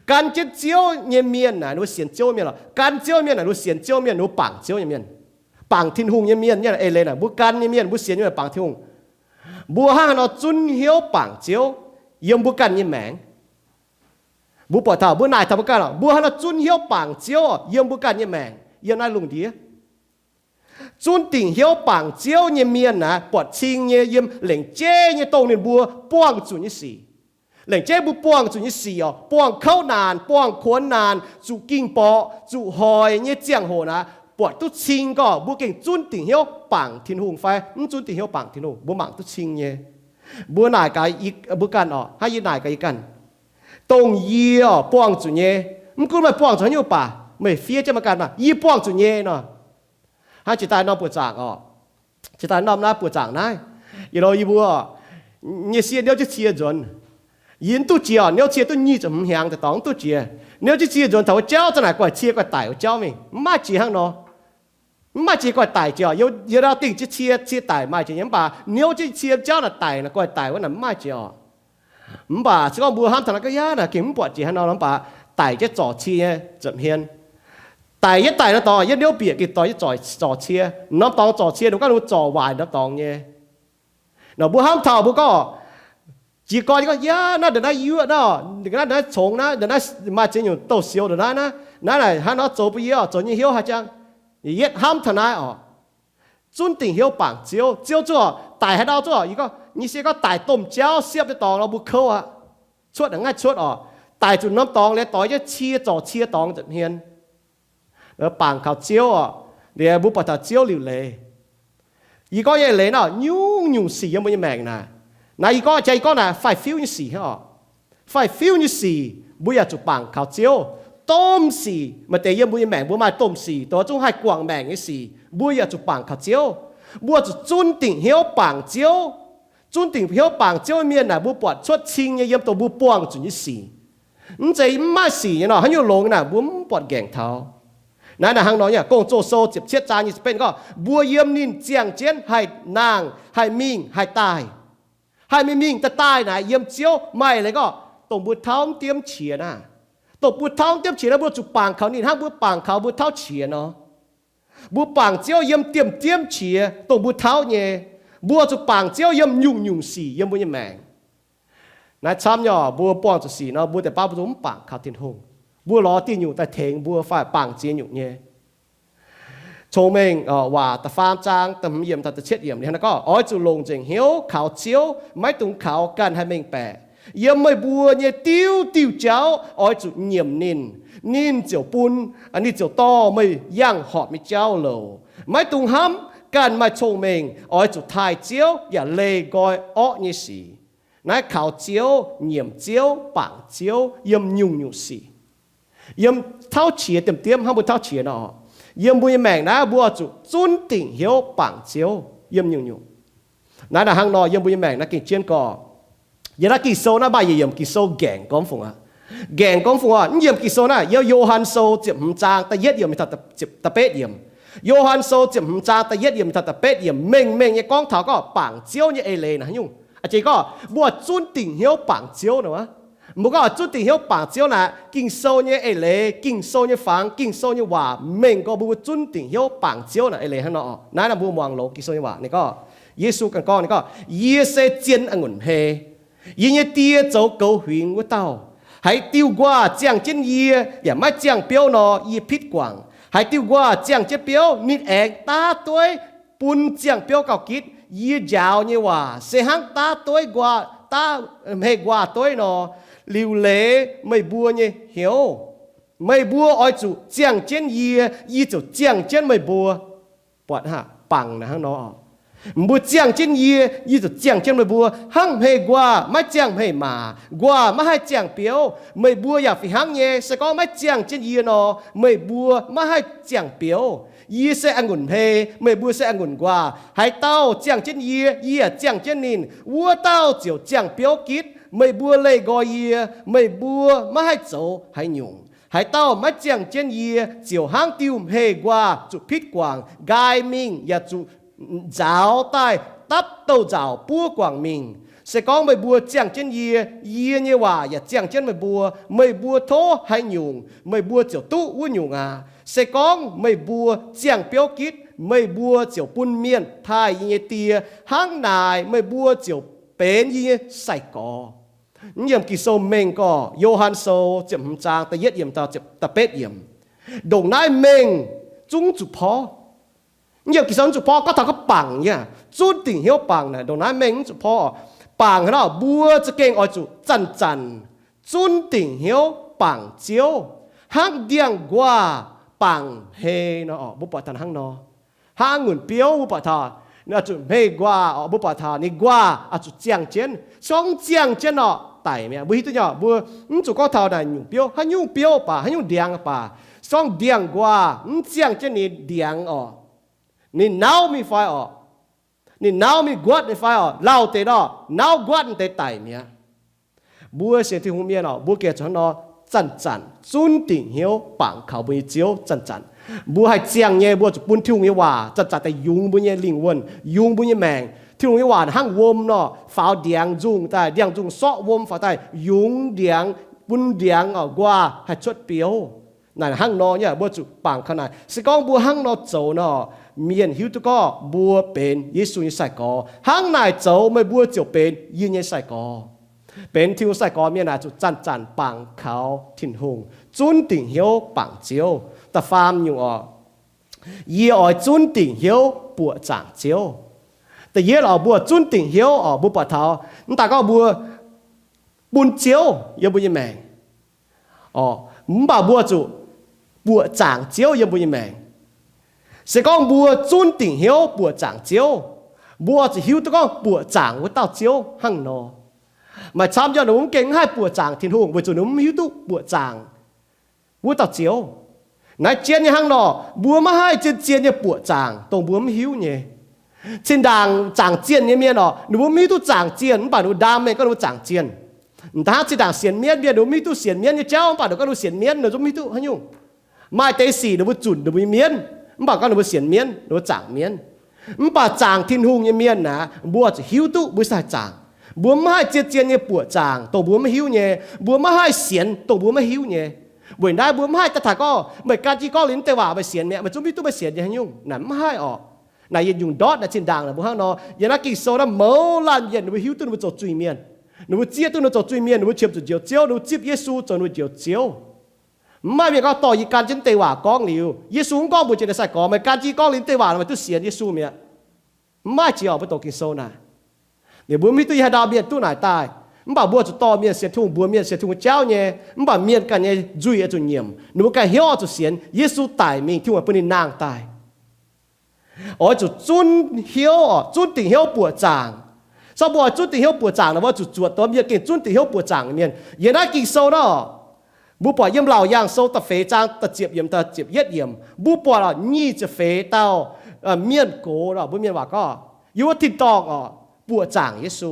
Gan jienv Ziouv nyei mienh naaic, ninh mbuo sienx Ziouv mienh lorqc. Gan Ziouv mienh naaic, ninh mbuo sienx Ziouv mienh, ninh mbuo bangc Ziouv nyei mienh, bangc Tin-Hungh nyei mienh. Eix leiz naaic mbuo gan nyei mienh, mbuo sienx nyei mienh bangc Tin-Hungh. Mbuo hnangv haaix nor zunv hnyouv bangc Ziouv yiem mbuo ganh nyei maengc? Mbuo buatc taux, mbuo naaic taux mbuo ganh lorqc, mbuo hnangv haaix nor zunv hnyouv bangc Ziouv yiem mbuo ganh nyei maengc yiem naaiv lungh ndiev? Zunv dingc hnyouv bangc Ziouv nyei mienh naaic buatc cing nyei yiem lengc jeiv nyei dongh ninh mbuo buangh zuqc nyei sic. Lengc jeiv mbuo buangh zuqc nyei sic oc, buangh kouv naanc, buangh kuonx naanc, zuqc ging-borqc, zuqc hoic nyei ziangh hoc naaic, buatc duqv cing gorngv mbuo gengh zunv dingc hnyouv bangc Tin-Hungh fai mv zunv dingc hnyouv bangc Tin-Hungh, mbuo mangc duqv cing nyei. Mbuo naaic gaax mbuo ganh oc, hnangv yie naaic gaax yie ganh, dongh yie oc buangh zuqc nyei, mv gunv meih buangh zuqc haaix nyungc baac, meih fiev jienv meih ganh maah, yie buangh zuqc nyei nor. Hnangv jiex daaih norm buoqc zaangc oc, jiex daaih norm naaiv buoqc zaangc naaiv, yietc lorz yie mbuo nyei sieqv niouv jienv cie nzuonx. Yie mv duqv jiex oc, niouv cie duqv nyic ziepc hmz hnyangx daaih dorngx mv duqv jiex. Niouv jienv cie nzuonx taux wuov jauv za'naaic guaih cie guaih daic wuov jauv mingh, mv maaih jiex hnangv nor. Mv maaih jiex guaih daic jiex oc, yie ndau dingh jienv cie, cie daic maaih jiex nyei, mv baac niouv jienv cie jauv naaic daic naaic guaih daic wuov naaic mv maaih jiex oc. Mv baac se gorngv mbuo hnamv taux naaiv ga'yaauv naaic gengh mv buatc jiex haaix nor, mv baac daic jienv zorc cie nyei ziepc hmien. Daic jienv daic naaiv dorngx, yie niouv bieqc gengh dorh jienv zorc cie. Norm dorngx zorc cie nor gorngv ninh mbuo zorc waaic norm dorngx nyei. Nor mbuo hnamv taux mbuo gorngv, jiez gorn gorngv, yaac naaiv ndongc naaiv yuoqv naaiv, ndongc naaiv congx naaiv, ndongc naaiv maaih ziex nyungc douh sioux ndongc naaiv naaiv, naaiv naaic hnangv nor zoux bun yie oc, zoux nyei hnyouv haaix jangx. Yietv hnamv taux naaiv oc, zunv dingc hnyouv bangc Ziouv. Ziouv zuqc daic haaix ndau zuqc, yie gorngv nyei sie gorngv daic domh jauv siepv nyei dorngx nor mbuo kouv aqv. Cuotv a'hneiv cuotv oc. Daic zuqc norm dorngx liuz dorh jienv cie zorc cie dorngx nza'hmien. Bangc kaux Ziouv oc. Liuz mbuo buatc taux Ziouv liuc leiz. Yie gorngv nyei leiz nor, nyungc-nyungc sic yiem mbuo nyei maengc naaic, naaiv yie gorngv jaax yie gorngv naaic faix-fiuv nyei sic hnangv oc. Faix-fiuv nyei sic mbuo yaac zuqc bangc kaux Ziouv. Domh sic maaih deix yiem mbuo nyei maengc mbuo maaih domh sic, dongh zungv haih guangc maengc nyei sic mbuo yaac zuqc bangc kaux Ziouv. Mbuo zuqc zunv dingc hnyouv bangc Ziouv. Zunv dingc hnyouv bangc Ziouv mienh naaic mbuo buatc cuotv cing nyei yiem dongh mbuo buangh zuqc nyei sic. Mv zeiz mv maaih sic nyei nor, haaix nyungc longx naaic mbuo mv buatc nqaengc taux. Naaiv naaic hnangv nor, Gong-Zoh Sou ziepc cietv zaang nyic ziepc betv gorngv mbuo yiem ninh ziangh jienv haih nangh, haih mingh, haih daaih. Haih mingh mingh daaih daaih naaic yiem Ziouv maaih leiz gorngv dongh mbuo tauv mv diemv qiex naaiv. Dongh mbuo tauv mv diemv qiex naaiv mbuo zuqc bangc kaux ninh hnangv mbuo bangc kaux mbuo tauv qiex nor. Mbuo bangc Ziouv yiem diemv diemv qiex dongh mbuo tauv nyei. Mbuo zuqc bangc Ziouv yiem nyungc-nyungc sic yiem mbuo nyei maengc. Naaiv camv nyei oc, mbuo buangh zuqc sic nor mbuo deix baav mbuo zungv mv bangc kaux Tin-Hungh. Mbuo lorz diuh nyungc daaih tengx mbuo fai bangc ziex nyungc nyei. Cong-Mengh Waac da'faam zaang da'hmz yiemc taux da'cietv yiemc ninh hnangv naaiv gorngv, oix zuqc longc nzengc hnyouv kaux Ziouv, maiv dungx kaux ganh haih mengh baeqc. Yiem meih mbuo nyei diuh diuh jauv oix zuqc nyiemc ninh. Ninh ziouc bun, ninh ziouc dorh meih yangh horpc nyei jauv-louc. Maiv dungx hnamv ganh maaih cong-mengh, oix zuqc taaih Ziouv yaac leih nqoi orqv nyei sic. Naaiv kaux Ziouv, nyiemc Ziouv, bangc Ziouv yiem nyungc-nyungc sic. Yiem tauv qiex diemv diemv hnangv mbuo tauv qiex nor, yiem mbuo nyei maengc naaiv mbuo zuqc zunv dingc hnyouv bangc Ziouv yiem nyungc-nyungc. Naaiv naaic hnangv nor yiem mbuo nyei maengc naaiv gengh jienv gorx. Yiem naaiv Ging-Sou naaiv maaih yietc yiemc Ging-Sou nqaengc gormx fungc aqv. Nqaengc gormx fungc oc. Mv yiemc Ging-Sou naaiv yiem Yo^han Sou ziepc hmz zaang da'yietv yiemc mingh taux da'betv yiemc. Yo^han Sou ziepc hmz zaang da'yietv yiemc mingh taux da'betv yiemc mengh mengh nyei gorngv taux gorngv bangc Ziouv nyei eix leiz naaiv nyungc. A'jiex gorngv mbuo zunv dingc hnyouv bangc Ziouv nor, mbuo gorngv zunv dingc hnyouv bangc Ziouv naaic, Ging-Sou nyei eix leiz, Ging-Sou nyei fangx, Ging-Sou nyei waac mengh gorngv mbuo zunv dingc hnyouv bangc Ziouv naaic eix leiz hnangv nor. Naaiv naaic mbuo muangx longx Ging-Sou nyei waac ninh gorngv, Yesu ganh gorngv ninh gorngv, Yie se zien a'ngunc hmei. Yie nyei Die zoux goux huingx wuov dauh. Haaix diuh nquaah ziangh jienv yie yaac maiv ziangh biouv nor, yie pitv guangc. Haaix diuh nquaah ziangh jienv biouv, ninh aengx daav dueiv bun ziangh biouv gauh gitv. Yie njaaux nyei waac se hnangv daav dueiv nquaah, daav hmei nquaah dueiv nor. Liuc leiz meih mbuo nyei hnyouv. Meih mbuo oix zuqc ziangh jienv yie, yie ziouc ziangh jienv meih mbuo. Buatc bangc naaic hnangv nor, mbuo ziangh jienv yie, yie ziouc ziangh jienv meih mbuo. Hnangv hmei nquaah maiv ziangh hmei maac, nquaah maiv haih ziangh biouv, meih mbuo yaac fih hnangv nyei. Se gorngv maiv ziangh jienv yie nor, meih mbuo maiv haih ziangh biouv. Yie se a'ngunc hmei, meih mbuo se a'ngunc nquaah. Haaix dauh ziangh jienv yie, yie yaac ziangh jienv ninh, wuov dauh ziouc ziangh biouv gitv. Meih mbuo leih nqoi yie, meih mbuo maiv haih zoux haaix nyungc. Haaix dauh maiv ziangh jienv yie ziouc hnangv diuh hmei nquaah zuqc pitv guangc, nqaai mingh yaac zuqc nzaaux daaih dapv douz-nzauc buov guangc mingh. Se gorngv meih mbuo ziangh jienv yie, yie nyei waac yaac ziangh jienv meih mbuo, meih mbuo tov haaix nyungc, meih mbuo ziouc duqv wuov nyungc aqv. Se gorngv meih mbuo ziangh biouv gitv, meih mbuo ziouc bun mienh taaih yie nyei Die. Hnangv naaic meih mbuo ziouc benx yie nyei sai-gorx. Mv yiemc Ging-Sou mengh gorx, Yo^han Sou ziepc hmz zaang da'yietv yiemc da'betv yiemc. Ndongc naaiv mengh zungv zuqc porv. Yiem Ging-Sou mv zuqc porv, gorngv taux gorngv bangc nyei, zunv dingc hnyouv bangc naaic, ndongc naaiv mengh mv zuqc porv. Bangc haaix nor? Mbuo za'gengh oix zuqc zanc-zanc zunv dingc hnyouv bangc Ziouv, hnangv ndiangx-nquaah bangc hmei nor. Mbuo buatc taux hnangv nor, hnangv ngunc biouv mbuo buatc taux, zuqc hmei nquaah oc, mbuo buatc taux ninh nquaah oix zuqc ziangh jienv. Se gorngv mv ziangh jienv nor, daic mi'aqv. Mbuo hiuv duqv nyei, mbuo mv zuqc gorngv taux naaic nyungc biouv, haaix nyungc biouv baac, haaix nyungc ndiangx baac, se gorngv ndiangx-nquaah mv ziangh jienv ninh ndiangx oc, ninh nauv mingh fai oc, ninh nauv mingh nquatv ninh fai oc, lauh deix nor, nauv nquatv deix daic mi'aqv. Mbuo sienx Tin-Hungh mienh oc, mbuo gengh zuqc hnangv nor zanc-zanc zunv dingc hnyouv bangc kaux mbuo nyei Ziouv zanc-zanc. Mbuo haih ziangh nyei, mbuo zuqc bun Tin-Hungh nyei waac zanc-zanc daaih yungz mbuo nyei lingh wuonh, yungz mbuo nyei maengc. Tin-Hungh nyei waac hnangv wuom nor, faaux ndiangx nzungh daaih, ndiangx nzungh sorqv wuom faaux daaih yungz ndiangx, bun ndiangx oc nquaah haih cuotv biouv. Naaic hnangv nor nyei, mbuo zuqc bangc kaux naaic. Se gorngv mbuo hnangv nor zoux nor, mienh hiuv duqv gorngv mbuo benx Yesu nyei sai-gorx. Hnangv naaic zoux meih mbuo ziouc benx yie nyei sai-gorx. Benx Tin-Hungh sai-gorx mienh naaic zuqc zanc-zanc bangc kaux Tin-Hungh, zunv dingc hnyouv bangc Ziouv. Da'faam nyungc oc, yie oix zunv dingc hnyouv buoqc zaangc Ziouv. Da'yietv oc, mbuo zunv dingc hnyouv oc, mbuo buatc taux mv daaih gorngv mbuo bun Ziouv yiem mbuo nyei maengc. Mv baac mbuo zuqc buoqc zaangc Ziouv yiem mbuo nyei maengc. Se gorngv mbuo zunv dingc hnyouv buoqc zaangc Ziouv, mbuo zuqc hiuv duqv gorngv buoqc zaangc wuov dauh Ziouv hnangv nor. Maaih camv nyei ninh mbuo mv gengh mv haih buoqc zaangc Tin-Hungh weic zuqc ninh mbuo mv hiuv duqv buoqc zaangc wuov dauh Ziouv. Naaiv jienv nyei hnangv nor, mbuo maiv haih zien-zien nyei buoqc zaangc dongh mbuo mv hiuv nyei. Zinh ndaangc zaangc zienh nyei mienh oc, ninh mbuo mv hiuv duqv zaangc zienh, mv baac ninh mbuo ndaam mengh gorngv ninh mbuo zaangc zienh. M'daaih hnangv zinh ndaangc sienx mienv mienh, ninh mbuo mv hiuv duqv sienx mienv nyei jauv, mv baac ninh gorngv ninh mbuo sienx mienv, ninh mbuo mv hiuv duqv haaix nyungc. Maaih deix sic ninh mbuo zunc ninh mbuo nyei mienv, mv baac gorngv ninh mbuo sienx mienv, ninh mbuo zaangc mienv. Mv baac zaangc Tin-Hungh nyei mienh aeqv, mbuo zuqc hiuv duqv mbuo se haih zaangc. Mbuo mv haih zien-zien nyei buoqc zaangc dongh mbuo mv hiuv nyei. Mbuo mv haih sienx dongh mbuo mv hiuv nyei. Weic naaiv mbuo mv haih daaih taux gorngv meih gan jienv gorngv liuz naaiv deix waac meih sienx mi'aqv, meih zungv mv hiuv duqv meih sienx nyei haaix nyungc. Naaic mv haih oc. Naaic yietc nyungc ndortv naaic zinh ndaangc naaic mbuo hnangv nor. Yiem naaiv Ging-Sou naaiv mouz laanh mienh ninh mbuo hiuv duqv ninh mbuo zoux zuiz-mienh. Ninh mbuo zieqv duqv ninh mbuo zoux zuiz-mienh, ninh mbuo qiemx zuqc Njoux Ziouv, ninh mbuo zipv Yesu zoux ninh mbuo Njoux Ziouv. Mv maaih mienh gorngv dorh yie gan jienv naaiv deix waac gorngv liuz, Yesu mv gorngv mbuox jiex ninh sai-gorx, meih gan jienv gorngv liuz naaiv deix waac nor meih duqv sienx Yesu mi'aqv. Mv maaih jiex oc, mbuo doqc Ging-Sou naaic. Ninh mbuo mv hiuv duqv yie haaix ndau mienh duqv naaic daaih. Mv baac mbuo zuqc dorh mienh sienx Tin-Hungh, mbuox mienh sienx Tin-Hungh jauv nyei, mv baac mienh ganh nyei nzuih oix zuqc nyiemc, ninh mbuo ganh hnyouv oix zuqc sienx Yesu daic mingh, Tin-Hungh bun ninh nangh daaih. Oix zuqc zunv hnyouv, zunv dingc hnyouv buoqc zaangc. Se gorngv mbuo oix zunv dingc hnyouv buoqc zaangc nor, mbuo zuqc zuotc dongh mienh gengh zunv dingc hnyouv buoqc zaangc nyei mienh. Yiem naaiv Ging-Sou nor, mbuo buatc yiem Laauc Yaangh Sou da'feix zaang da'ziepc yiemc, da'ziepc yietv yiemc, mbuo buatc oc, nyic ziepc feix dauh mienh gox nor, mbuo mienh waac gorngv, yiem wuov tin-dorngh oc, buoqc zaangc Yesu.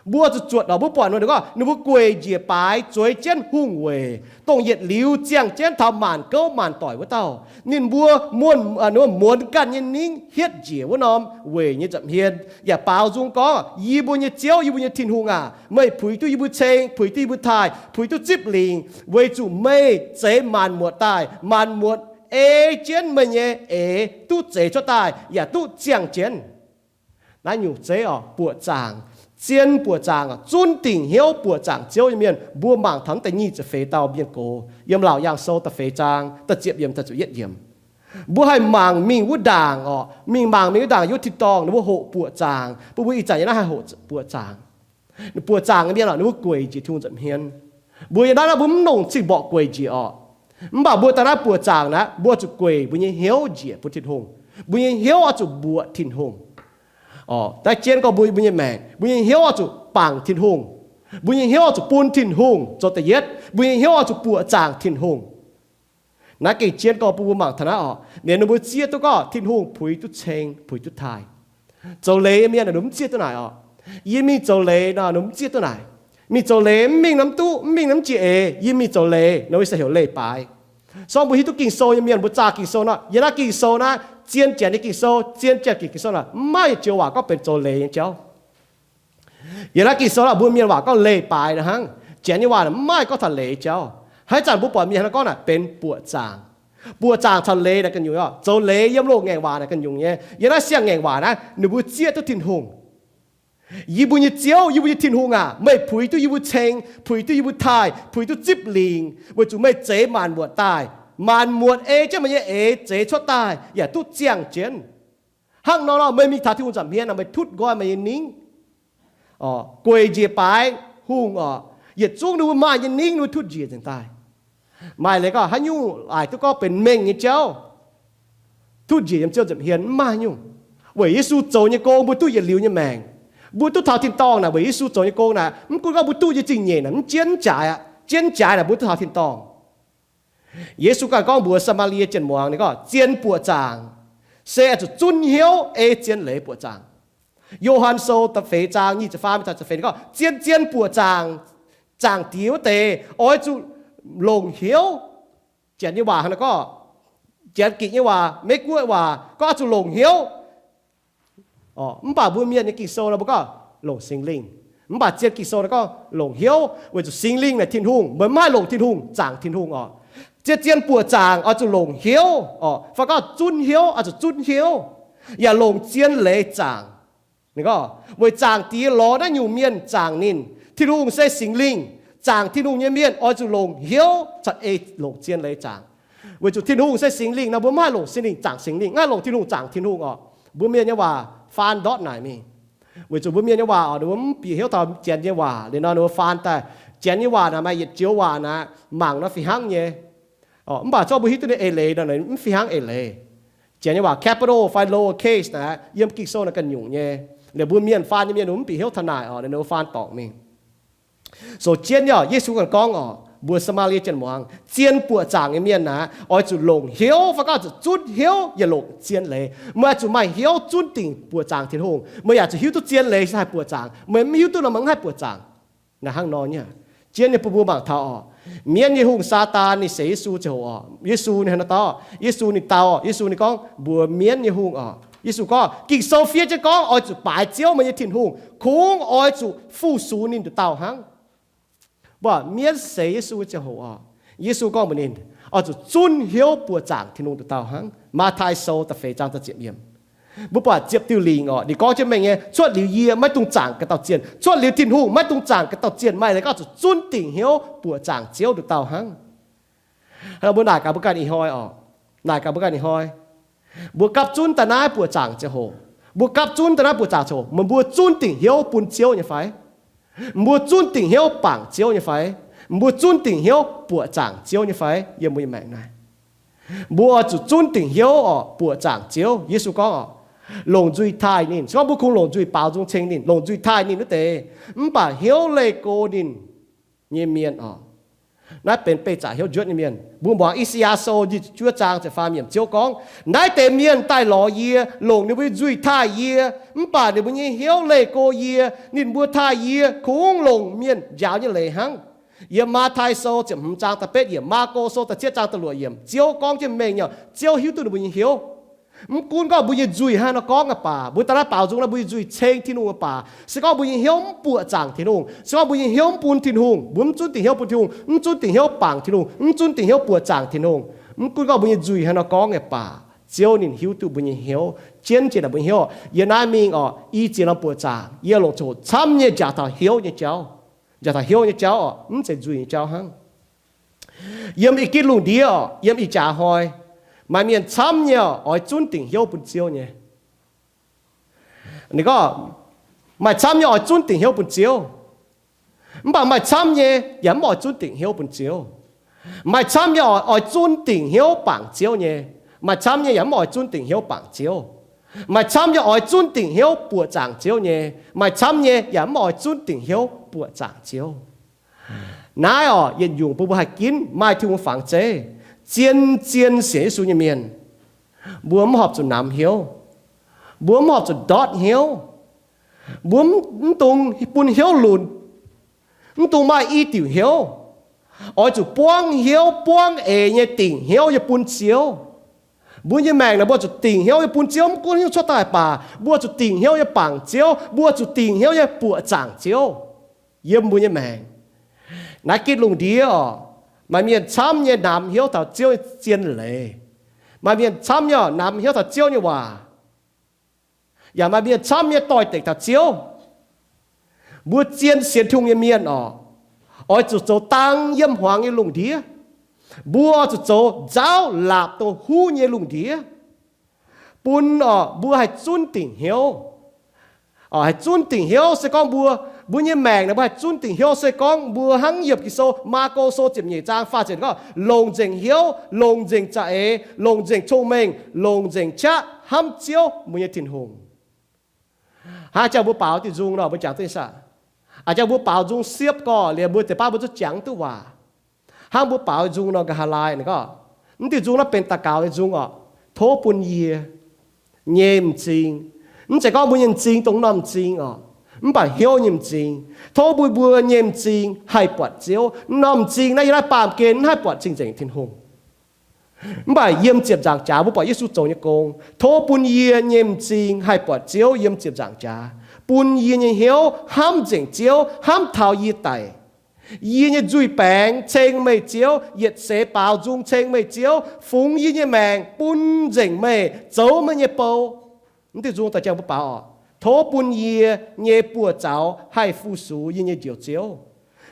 Mbuo zuqc zuotc oc, mbuo buatc ninh gorngv ninh mbuo gueic njiec baaix zueiz jienv hungh weic, dongh yietc liuz ziangh jienv taux maanc gouv maanc doic wuov dauh. Ninh mbuo muonz, muonz ganh nyei ningv hietv njiec wuov norm weic nyei nza'hmien yaac baaux nzung gorngv, Yie mbuo nyei Ziouv, yie mbuo nyei Tin-Hungh aac, meih puix duqv yie mbuo ceng, puix duqv yie mbuo taaih, puix duqv zipv lingc, weic zuqc meih zeix maanc muotc daaih. Maanc muotc ei jienv meih nyei eix duqv zeix cuotv daaih yaac duqv ziangh jienv. Naaiv nyungc zeiv oc, buoqc zaangc, zien buoqc zaangc, zunv dingc hnyouv buoqc zaangc Ziouv nyei mienh, mbuo mangc taux naaiv deix nyic ziepc feix dauh mienh gox yiem Laauc Yaangh Sou da'feix zaang da'ziepc yiemc, da'ziepc yietv yiemc. Mbuo haih mangc mingh wuov ndaangc oc, mingh mangc mingh wuov ndaangc yiem wuov tin-dorngh ninh mbuo hoqc buoqc zaangc, bun mbuo ih zanc yiem naaiv haih hoqc buoqc zaangc. Buoqc zaangc nyei mienh oc, ninh mbuo gueic njiec Tin-Hungh nza'hmien. Mbuo yiem naaiv naaiv mbuo mv longc cing-mborqc gueic njiec oc. Mv baac mbuo daaih naaiv buoqc zaangc naaiv, mbuo zuqc gueic mbuo nyei hnyouv njiec bun Tin-Hungh. Mbuo nyei hnyouv oix zuqc mbuoqc Tin-Hungh. Daaih jienv gorngv mbuo, mbuo nyei maengc, mbuo nyei hnyouv oix zuqc bangc Tin-Hungh. Mbuo nyei hnyouv oix zuqc bun Tin-Hungh zoux da'yietv. Mbuo nyei hnyouv oix zuqc buoqc zaangc Tin-Hungh. Naaiv gengh jienv gorngv bun mbuo mangc taux naaiv oc. Ninh mbuo zieqv duqv gorngv Tin-Hungh puix duqv ceng, puix duqv taaih. Zoux leiz nyei mienh ninh mbuo mv zieqv duqv naaic oc. Yie mingh zoux leiz nor, ninh mbuo mv zieqv duqv naaic. Mingh zoux leiz mv mingh nor mv duqv, mv mingh nor mv jiex eix, yie mingh zoux leiz nor, se heuc leiz-baaix. Se gorngv mbuo hiuv duqv Ging-Sou nyei mienh, mbuo zaah Ging-Sou nor, yiem naaiv Ging-Sou naaiv, zien janx nyei Ging-Sou, zien janx gitc Ging-Sou naaic, mv maaih joux waac gorngv benx zoux leiz nyei jauv. Yiem naaiv Ging-Sou naaiv mbuo mienh waac gorngv leiz-baaix nor hnangv. Janx nyei waac mv maaih gorngv taux leiz jauv. Haaix zanc mbuo buatc mienh hnangv gorngv naaic benx buoqc zaangc. Buoqc zaangc caux leiz naaic ganh nyungc, zoux leiz yiem loz-ngaengc waac naaic ganh nyungc nyei. Yiem naaiv siang-ngaengc waac naaiv ninh mbuo zieqv duqv Tin-Hungh. Yie mbuo nyei Ziouv, yie mbuo nyei Tin-Hungh aac, meih puix duqv yie mbuo ceng, puix duqv yie mbuo taaih, puix duqv zipv lingc, weic zuqc meih zeix maanc muotc daaih. Maanc muotc ei jienv meih nyei eix zeix cuotv daaih yaac duqv ziangh jienv. Hnangv nor nor, meih mingh taux Tin-Hungh nza'hmien naaic, meih tutv nqoi meih nyei ningv, gueic njiec baaix hungh oc. Yietc zungv ninh mbuo maaih nyei ningv ninh mbuo tutv njiec nzengc daaih. Maaih leiz gorngv haaix nyungc laaic duqv gorngv benx mengh nyei jauv tutv njiec yiem Ziouv nza'hmien? Mv maaih nyungc. Weic Yesu zoux nyei gong mbuo duqv yietc liuz nyei maengc. Mbuo duqv taux tin-dorngh naaic weic Yesu zoux nyei gong naaic. Mv gunv gorngv mbuo duqv nyei zingh nyeic naaic mv jienv jaaix aqv, jienv jaaix naaic mbuo duqv taux tin-dorngh. Yesu ganh gorngv mbuox Saa^maa^lie Janx-muangz, ninh gorngv zien buoqc zaangc se oix zuqc zunv hnyouv ei zien leiz buoqc zaangc. Yo^han Sou da'feix zaang nyic ziepc faam mingh taux ziepc feix, ninh gorngv zien, zien buoqc zaangc, zaangc diex wuov deix oix zuqc longc hnyouv. Janx nyei waac hnangv naaiv gorngv, Janx-Gikc nyei waac, Meiv-Guoqv waac gorngv oix zuqc longc hnyouv. Mv baac mbuo mienh nyei Ging-Sou nor mbuo gorngv longc Singx Lingh. Mv baac zien Ging-Sou nor gorngv longc hnyouv, weic zuqc Singx Lingh naaic Tin-Hungh, meih mv haih longc Tin-Hungh, zaangc Tin-Hungh oc. Zien, zien buoqc zaangc oix zuqc longc hnyouv oc, fai gorngv zunv hnyouv, oix zuqc zunv hnyouv, yaac longc zien leiz zaangc. Ninh gorngv weic zaangc diex lorz naaiv nyungc mienh zaangc ninh. Tin-Hungh se Singx Lingh. Zaangc Tin-Hungh nyei mienh oix zuqc longc hnyouv caux ei longc zien leiz zaangc. Weic zuqc Tin-Hungh se Singx Lingh nor mbuo mv haih longc Singx Lingh zaangc Singx Lingh, mv haih longc Tin-Hungh zaangc Tin-Hungh oc. Mbuo mienh nyei waac faan ndortv naaic mingh. Weic zuqc mbuo mienh nyei waac oc, ninh mbuo mv bieqc hnyouv taux Janx nyei waac liuz nor ninh mbuo faan daaih. Janx nyei waac naaic maaih yietc joux waac naaic mangc nor fih hnangv nyei. Mv baac zorqv mbuo hiuv duqv ninh eix leiz nor mv fih hnangv eix leiz. Janx nyei waac capital fai lower case naaic yiem Ging-Sou naaic ganh nyungc nyei. Liuz mbuo mienh faan nyei mienh mv bieqc hnyouv taux naaic oc, ninh mbuo faan dorngc mingh. So jienv nyei oc, Yesu ganh gorngv oc, mbuox Saa^maa^lie Janx-muangz, zien buoqc zaangc nyei mienh naaic oix zuqc longc hnyouv, fai gorngv zuqc zunv hnyouv yaac longc zien leiz. Meih oix zuqc maaih hnyouv zunv dingc buoqc zaangc Tin-Hungh. Meih yaac zuqc hiuv duqv zien leiz se haih buoqc zaangc. Meih mv hiuv duqv nor meih mv haih buoqc zaangc. Naaiv hnangv nor nyei. Jienv nyei bun mbuo mangc taux oc, mienv nyei hungh Saadaan ninh seix Yesu ziangh hoc oc, Yesu ninh hnangv naaiv dauh, Yesu ninh dau, Yesu ninh gorngv mbuox mienv nyei hungh oc, Yesu gorngv, Ging-Sou fiev jienv gorngv oix zuqc baaix Ziouv meih nyei Tin-Hungh, kungx oix zuqc fu-sux ninh nduqc dauh hnangv. Mbuo mienv seix Yesu ziangh hoc oc, Yesu gorngv mbuox ninh, oix zuqc zunv hnyouv buoqc zaangc Tin-Hungh nduqc dauh hnangv. Matv^tai Sou da'feix zaang da'ziepc yiemc. Mbuo buatc ziepc diuh lingc oc, ninh gorngv jienv mengh nyei, cuotv liuz yie maiv dungx zaangc ganh dauh zienh, cuotv liuz Tin-Hungh maiv dungx zaangc ganh dauh zienh. Maaih leiz gorngv zuqc zunv dingc hnyouv buoqc zaangc Ziouv nduqc dauh hnangv. Mbuo naaic gaax mbuo ganh ih hnoi oc, naaic gaax mbuo ganh ih hnoi, mbuo gapv zunv daaih naaiv buoqc zaangc ziangh hoc, mbuo gapv zunv daaih naaiv buoqc zaangc ziangh hoc, meih mbuo zunv dingc hnyouv bun Ziouv nyei fai? Mbuo zunv dingc hnyouv bangc Ziouv nyei fai? Mbuo zunv dingc hnyouv buoqc zaangc Ziouv nyei fai? Yiem mbuo nyei maengc naaiv, mbuo oix zuqc zunv dingc hnyouv oc, buoqc zaangc Ziouv. Yesu gorngv oc, longc nzuih taaih ninh. Se gorngv mbuo kungx longc nzuih baaux nzung ceng ninh, longc nzuih taaih ninh wuov deix, mv baac hnyouv leih go ninh nyei mienh oc, naaiv benx beih zaqc hnyouv njuotv nyei mienh. Mbuo muangx I^saa^yaa Sou nyic ziepc juov zaang ziepc faam yiemc, Ziouv gorngv, naaiv deix mienh daaih lorz yie, longc ninh mbuo nyei nzuih taaih yie, mv baac ninh mbuo nyei hnyouv leih go yie. Ninh mbuo taaih yie kungx longc mienh njaaux nyei leiz hnangv. Yiem Matv^tai Sou ziepc hmz zaang da'betv yiemc, Maako Sou da'cietv zaang da'luoqc yiemc, Ziouv gorngv jienv mengh nyei, Ziouv hiuv duqv ninh mbuo nyei hnyouv. Mv gunv gorngv mbuo nyei nzuih hnangv nor gorngv nyei baac, mbuo daaih naaiv baaux nzung naaiv mbuo nyei nzuih ceng Tin-Hungh nyei baac, se gorngv mbuo nyei hnyouv mv buoqc zaangc Tin-Hungh, se gorngv mbuo nyei hnyouv mv bun Tin-Hungh, mbuo mv zunv dingc hnyouv bun Tin-Hungh, mv zunv dingc hnyouv bangc Tin-Hungh, mv zunv dingc hnyouv buoqc zaangc Tin-Hungh, mv gunv gorngv mbuo nyei nzuih hnangv nor gorngv nyei baac, Ziouv ninh hiuv duqv mbuo nyei hnyouv, jienv jiex naaic mbuo nyei hnyouv. Yie naaiv mingh oc, i ziex norm buoqc zaangc yie longc ziangh hoc camv nyei njaaux taux hnyouv nyei jauv, njaaux taux hnyouv nyei jauv oc, mv zeiz nzuih nyei jauv hnangv. Yiem i gitv lungh ndiev oc, yiem ih jaax hnoi, maaih mienh camv nyei oix zunv dingc hnyouv bun Ziouv nyei. Ninh gorngv, maaih camv nyei oix zunv dingc hnyouv bun Ziouv. Mv baac maaih camv nyei yaac mv oix zunv dingc hnyouv bun Ziouv. Maaih camv nyei oix zunv dingc hnyouv bangc Ziouv nyei. Maaih camv nyei yaac mv oix zunv dingc hnyouv bangc Ziouv. Maaih camv nyei oix zunv dingc hnyouv buoqc zaangc Ziouv nyei. Maaih camv nyei yaac mv oix zunv dingc hnyouv buoqc zaangc Ziouv. Naaiv oc, yietc nyungc bun mbuo haih ginv maaih Tin-Hungh fangx zeiv, zien-zien sienx Yesu nyei mienh, mbuo mv horpc zuqc namx hnyouv. Mbuo mv horpc zuqc ndortv hnyouv. Mbuo mv dungx bun hnyouv lunc. Mv dungx maaih i diuc hnyouv. Oix zuqc buangv hnyouv buangv eix nyei dingc hnyouv yie bun Ziouv. Mbuo nyei maengc naaic mbuo zuqc dingc hnyouv yie bun Ziouv, mv gunv haaix nyungc cuotv daaih baac, mbuo zuqc dingc hnyouv nyei bangc Ziouv, mbuo zuqc dingc hnyouv nyei buoqc zaangc Ziouv yiem mbuo nyei maengc. Naaiv gitv lungh ndiev oc, maaih mienh camv nyei namx hnyouv taux Ziouv nyei zien leiz. Maaih mienh camv nyei namx hnyouv taux Ziouv nyei waac. Yaac maaih mienh camv nyei doix-dekc taux Ziouv. Mbuo zien sienx Tin-Hungh nyei mienh oc, oix zuqc zoux dang yiem hmuangx nyei lungh ndiev. Mbuo oix zuqc zoux nzaauv laapc dongh huv nyei lungh ndiev. bun orqc, mbuo haih zunv dingc hnyouv. Haih zunv dingc hnyouv se gorngv mbuo, mbuo nyei maengc naaic mbuo haih zunv dingc hnyouv se gorngv mbuo hnangv yiem Ging-Sou, Maako Sou ziepc nyeic zaang faah ziepc gorngv, longc nzengc hnyouv, longc nzengc za'eix, longc nzengc cong-mengh, longc nzengc qaqv hnamv Ziouv mbuo nyei Tin-Hungh. Hnangv jangx mbuo baaux diuh nzung nor, mbuo jangx duqv saah? Aa, jangx mbuo baaux nzung siepv gorx liuz mbuo deix baav mbuo zuqc jangx duqv waac. Hnangv mbuo baaux nzung nor, nqa'haav laai ninh gorngv, mv diuh nzung naaiv benx daux gaux nyei nzung orqc. Tov bun yie nyei m'zing. Mv zeiz gorngv mbuo nyei m'zing dongh norm m'zing orqc, mv baac hnyouv nyei m'zing. Tov bun mbuo nyei m'zing haih buatc Ziouv. Norm m'zing naaiv yiem naaiv baamh gen mv haih buatc cing-nzengc Tin-Hungh. Mv baac yiem ziepc nzaangc jaax mbuo buatc Yesu zoux nyei gong. Tov bun yie nyei m'zing haih buatc Ziouv yiem ziepc nzaangc jaax. Bun yie nyei hnyouv hnamv nzengc Ziouv, hnamv taux yie daic. Yie nyei nzuih baengx ceng meih Ziouv, yietc seix baaux nzung ceng meih Ziouv, fungx yie nyei maengc bun nzengc meih, zoux meih nyei bou. Mv diuh nzung daaih jangx mbuo baaux orqc. Tov bun yie nyei buoz-zaux haih fu-sux yie nyei Njoux Ziouv.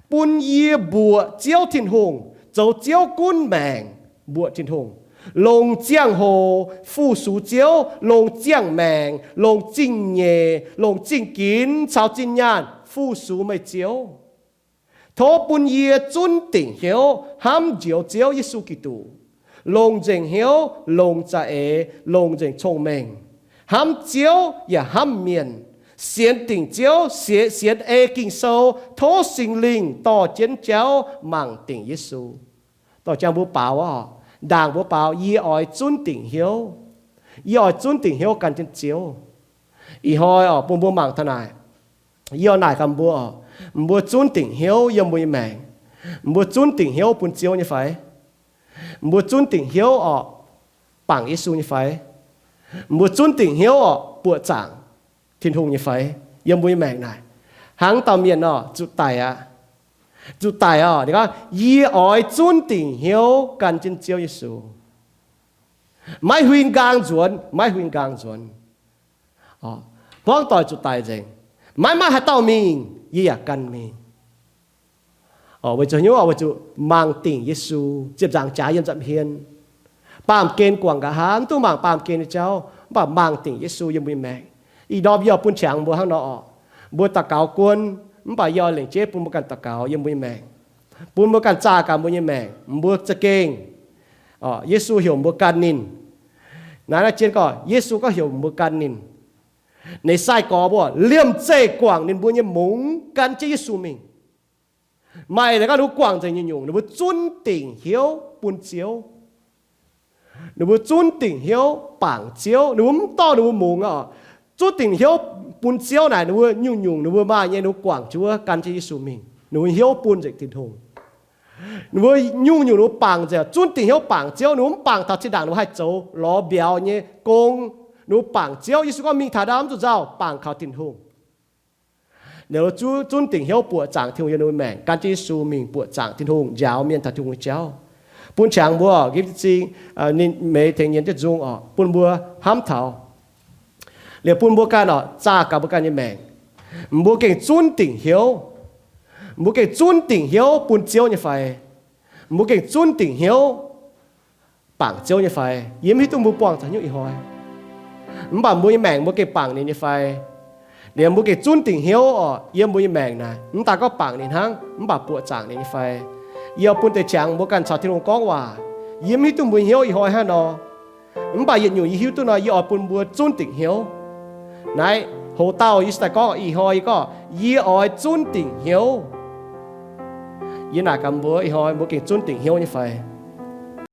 Bun yie mbuoqc Ziouv Tin-Hungh, zoux Ziouv gunv maengc, mbuoqc Tin-Hungh, longc ziangh hoc fu-sux Ziouv, longc ziangh maengc, longc zingh nyeic, longc zingh ginx caux zinh nyaanh fu-sux meih Ziouv. Tov bun yie zunv dingc hnyouv hnamv Njoux Ziouv Yesu Giduc, longc nzengc hnyouv, longc za'eix, longc nzengc cong-mengh, hnamv Ziouv yaac hnamv mienh, sienx dingc Ziouv, sienx ei Ging-Sou. Tov Singx Lingh dorh jienv jauv mangc dingc Yesu. Dorh jangx mbuo baaux orqc, ndaangc mbuo baaux, yie oix zunv dingc hnyouv. Yie oix zunv dingc hnyouv gan jienv Ziouv. Ih hnoi orqc, bun mbuo mangc taux naaic. Yie oix naaic gaax mbuo orqc, mbuo zunv dingc hnyouv yiem mbuo nyei maengc, mbuo zunv dingc hnyouv bun Ziouv nyei fai? Mbuo zunv dingc hnyouv orqc, bangc Yesu nyei fai? Mbuo zunv dingc hnyouv orqc, buoqc zaangc Tin-Hungh nyei fai? Yiem mbuo nyei maengc naaic, hnangv dauh mienh orqc, zuqc daic aqv. Zuqc daic orqc, ninh gorngv, yie oix zunv dingc hnyouv gan jienv Ziouv Yesu. Maiv huin nqaang nzuonx, maiv huin nqaang nzuonx. Hmuangv doic zuqc daic nzengc, maiv maaih haaix dauh mingh, yie yaac gan mingh. Weic zuqc hnyouv, weic zuqc mangc dingc Yesu, ziepc nzaangc jaax yiem nza'hmien. Baamh gen guangc nqa'haav, mv duqv mangc baamh gen nyei jauv, mv baac mangc dingc Yesu yiem mbuo nyei maengc. Ih ndorm yie oix bun qangx mbuo hnangv nor orqc. Mbuo daux gaux guon, mv baac yie oix lengc jeiv bun mbuo ganh daux gaux yiem mbuo nyei maengc, bun mbuo ganh zaah gaax mbuo nyei maengc, mbuo za'gengh, Yesu heuc mbuo gan ninh. Naaiv, naaiv jien gorngv Yesu gorngv heuc mbuo gan ninh. Ninh sai-gorx mbuo liemh zeih guangc ninh mbuo nyei mungz gan jienv Yesu mingh. Maaih ninh gorngv ninh mbuo guangc nzengc nyungc-nyungc, ninh mbuo zunv dingc hnyouv bun Ziouv. Ninh mbuo zunv dingc hnyouv bangc Ziouv. Ninh mbuo mv dorh ninh mbuo mungz orqc, zunv dingc hnyouv bun Ziouv naaic, ninh mbuo nyungc-nyungc ninh mbuo maaih nyei, ninh mbuo guangc jienv wuov gan jienv Yesu mingh. Ninh mbuo hnyouv bun nzengc Tin-Hungh. Ninh mbuo nyungc-nyungc ninh mbuo bangc nzengc, zunv dingc hnyouv bangc Ziouv. Ninh mbuo mv bangc taux zinh ndaangc ninh mbuo haih zoux lorz mbiauz nyei gong. Ninh mbuo bangc Ziouv. Yesu gorngv mingh taux ndau mv zuqc nzauh, bangc kaux Tin-Hungh. Ninh mbuo zunv dingc hnyouv buoqc zaangc Tin-Hungh yiem ninh mbuo maengc, gan jienv Yesu mingh buoqc zaangc Tin-Hungh, njaaux mienh taux Tin-Hungh nyei jauv. Bun qangx mbuo nqipv zing, ninh meix tengx nyienz jienv nzung orqc, bun mbuo hnamv taux, liuz bun mbuo ganh orqc, zaah gaax mbuo ganh nyei maengc. Mbuo gengh zunv dingc hnyouv. Mbuo gengh zunv dingc hnyouv bun Ziouv nyei fai? Mbuo gengh zunv dingc hnyouv bangc Ziouv nyei fai? Yie mv hiuv duqv mbuo buangh caux hnyouv ih hnoi, mv baac mbuo nyei maengc mbuo gengh bangc ninh nyei fai? Liuz mbuo gengh zunv dingc hnyouv orqc, yiem mbuo nyei maengc naaic mv daaih gorngv bangc ninh hnangv, mv baac buoqc zaangc ninh nyei fai? Yie oix bun deix qangx mbuo ganh caux Tin-Hungh gorngv waac. Yie mv hiuv duqv mbuo hnyouv ih hnoi hnangv nor, mv baac yietc nyungc yie hiuv duqv nor, yie oix bun mbuo zunv dingc hnyouv. Naaiv hoz dauh yie se daaih gorngv ih hnoi yie gorngv yie oix zunv dingc hnyouv. Yie naaic gaax mbuo, ih hnoi mbuo gengh zunv dingc hnyouv nyei fai?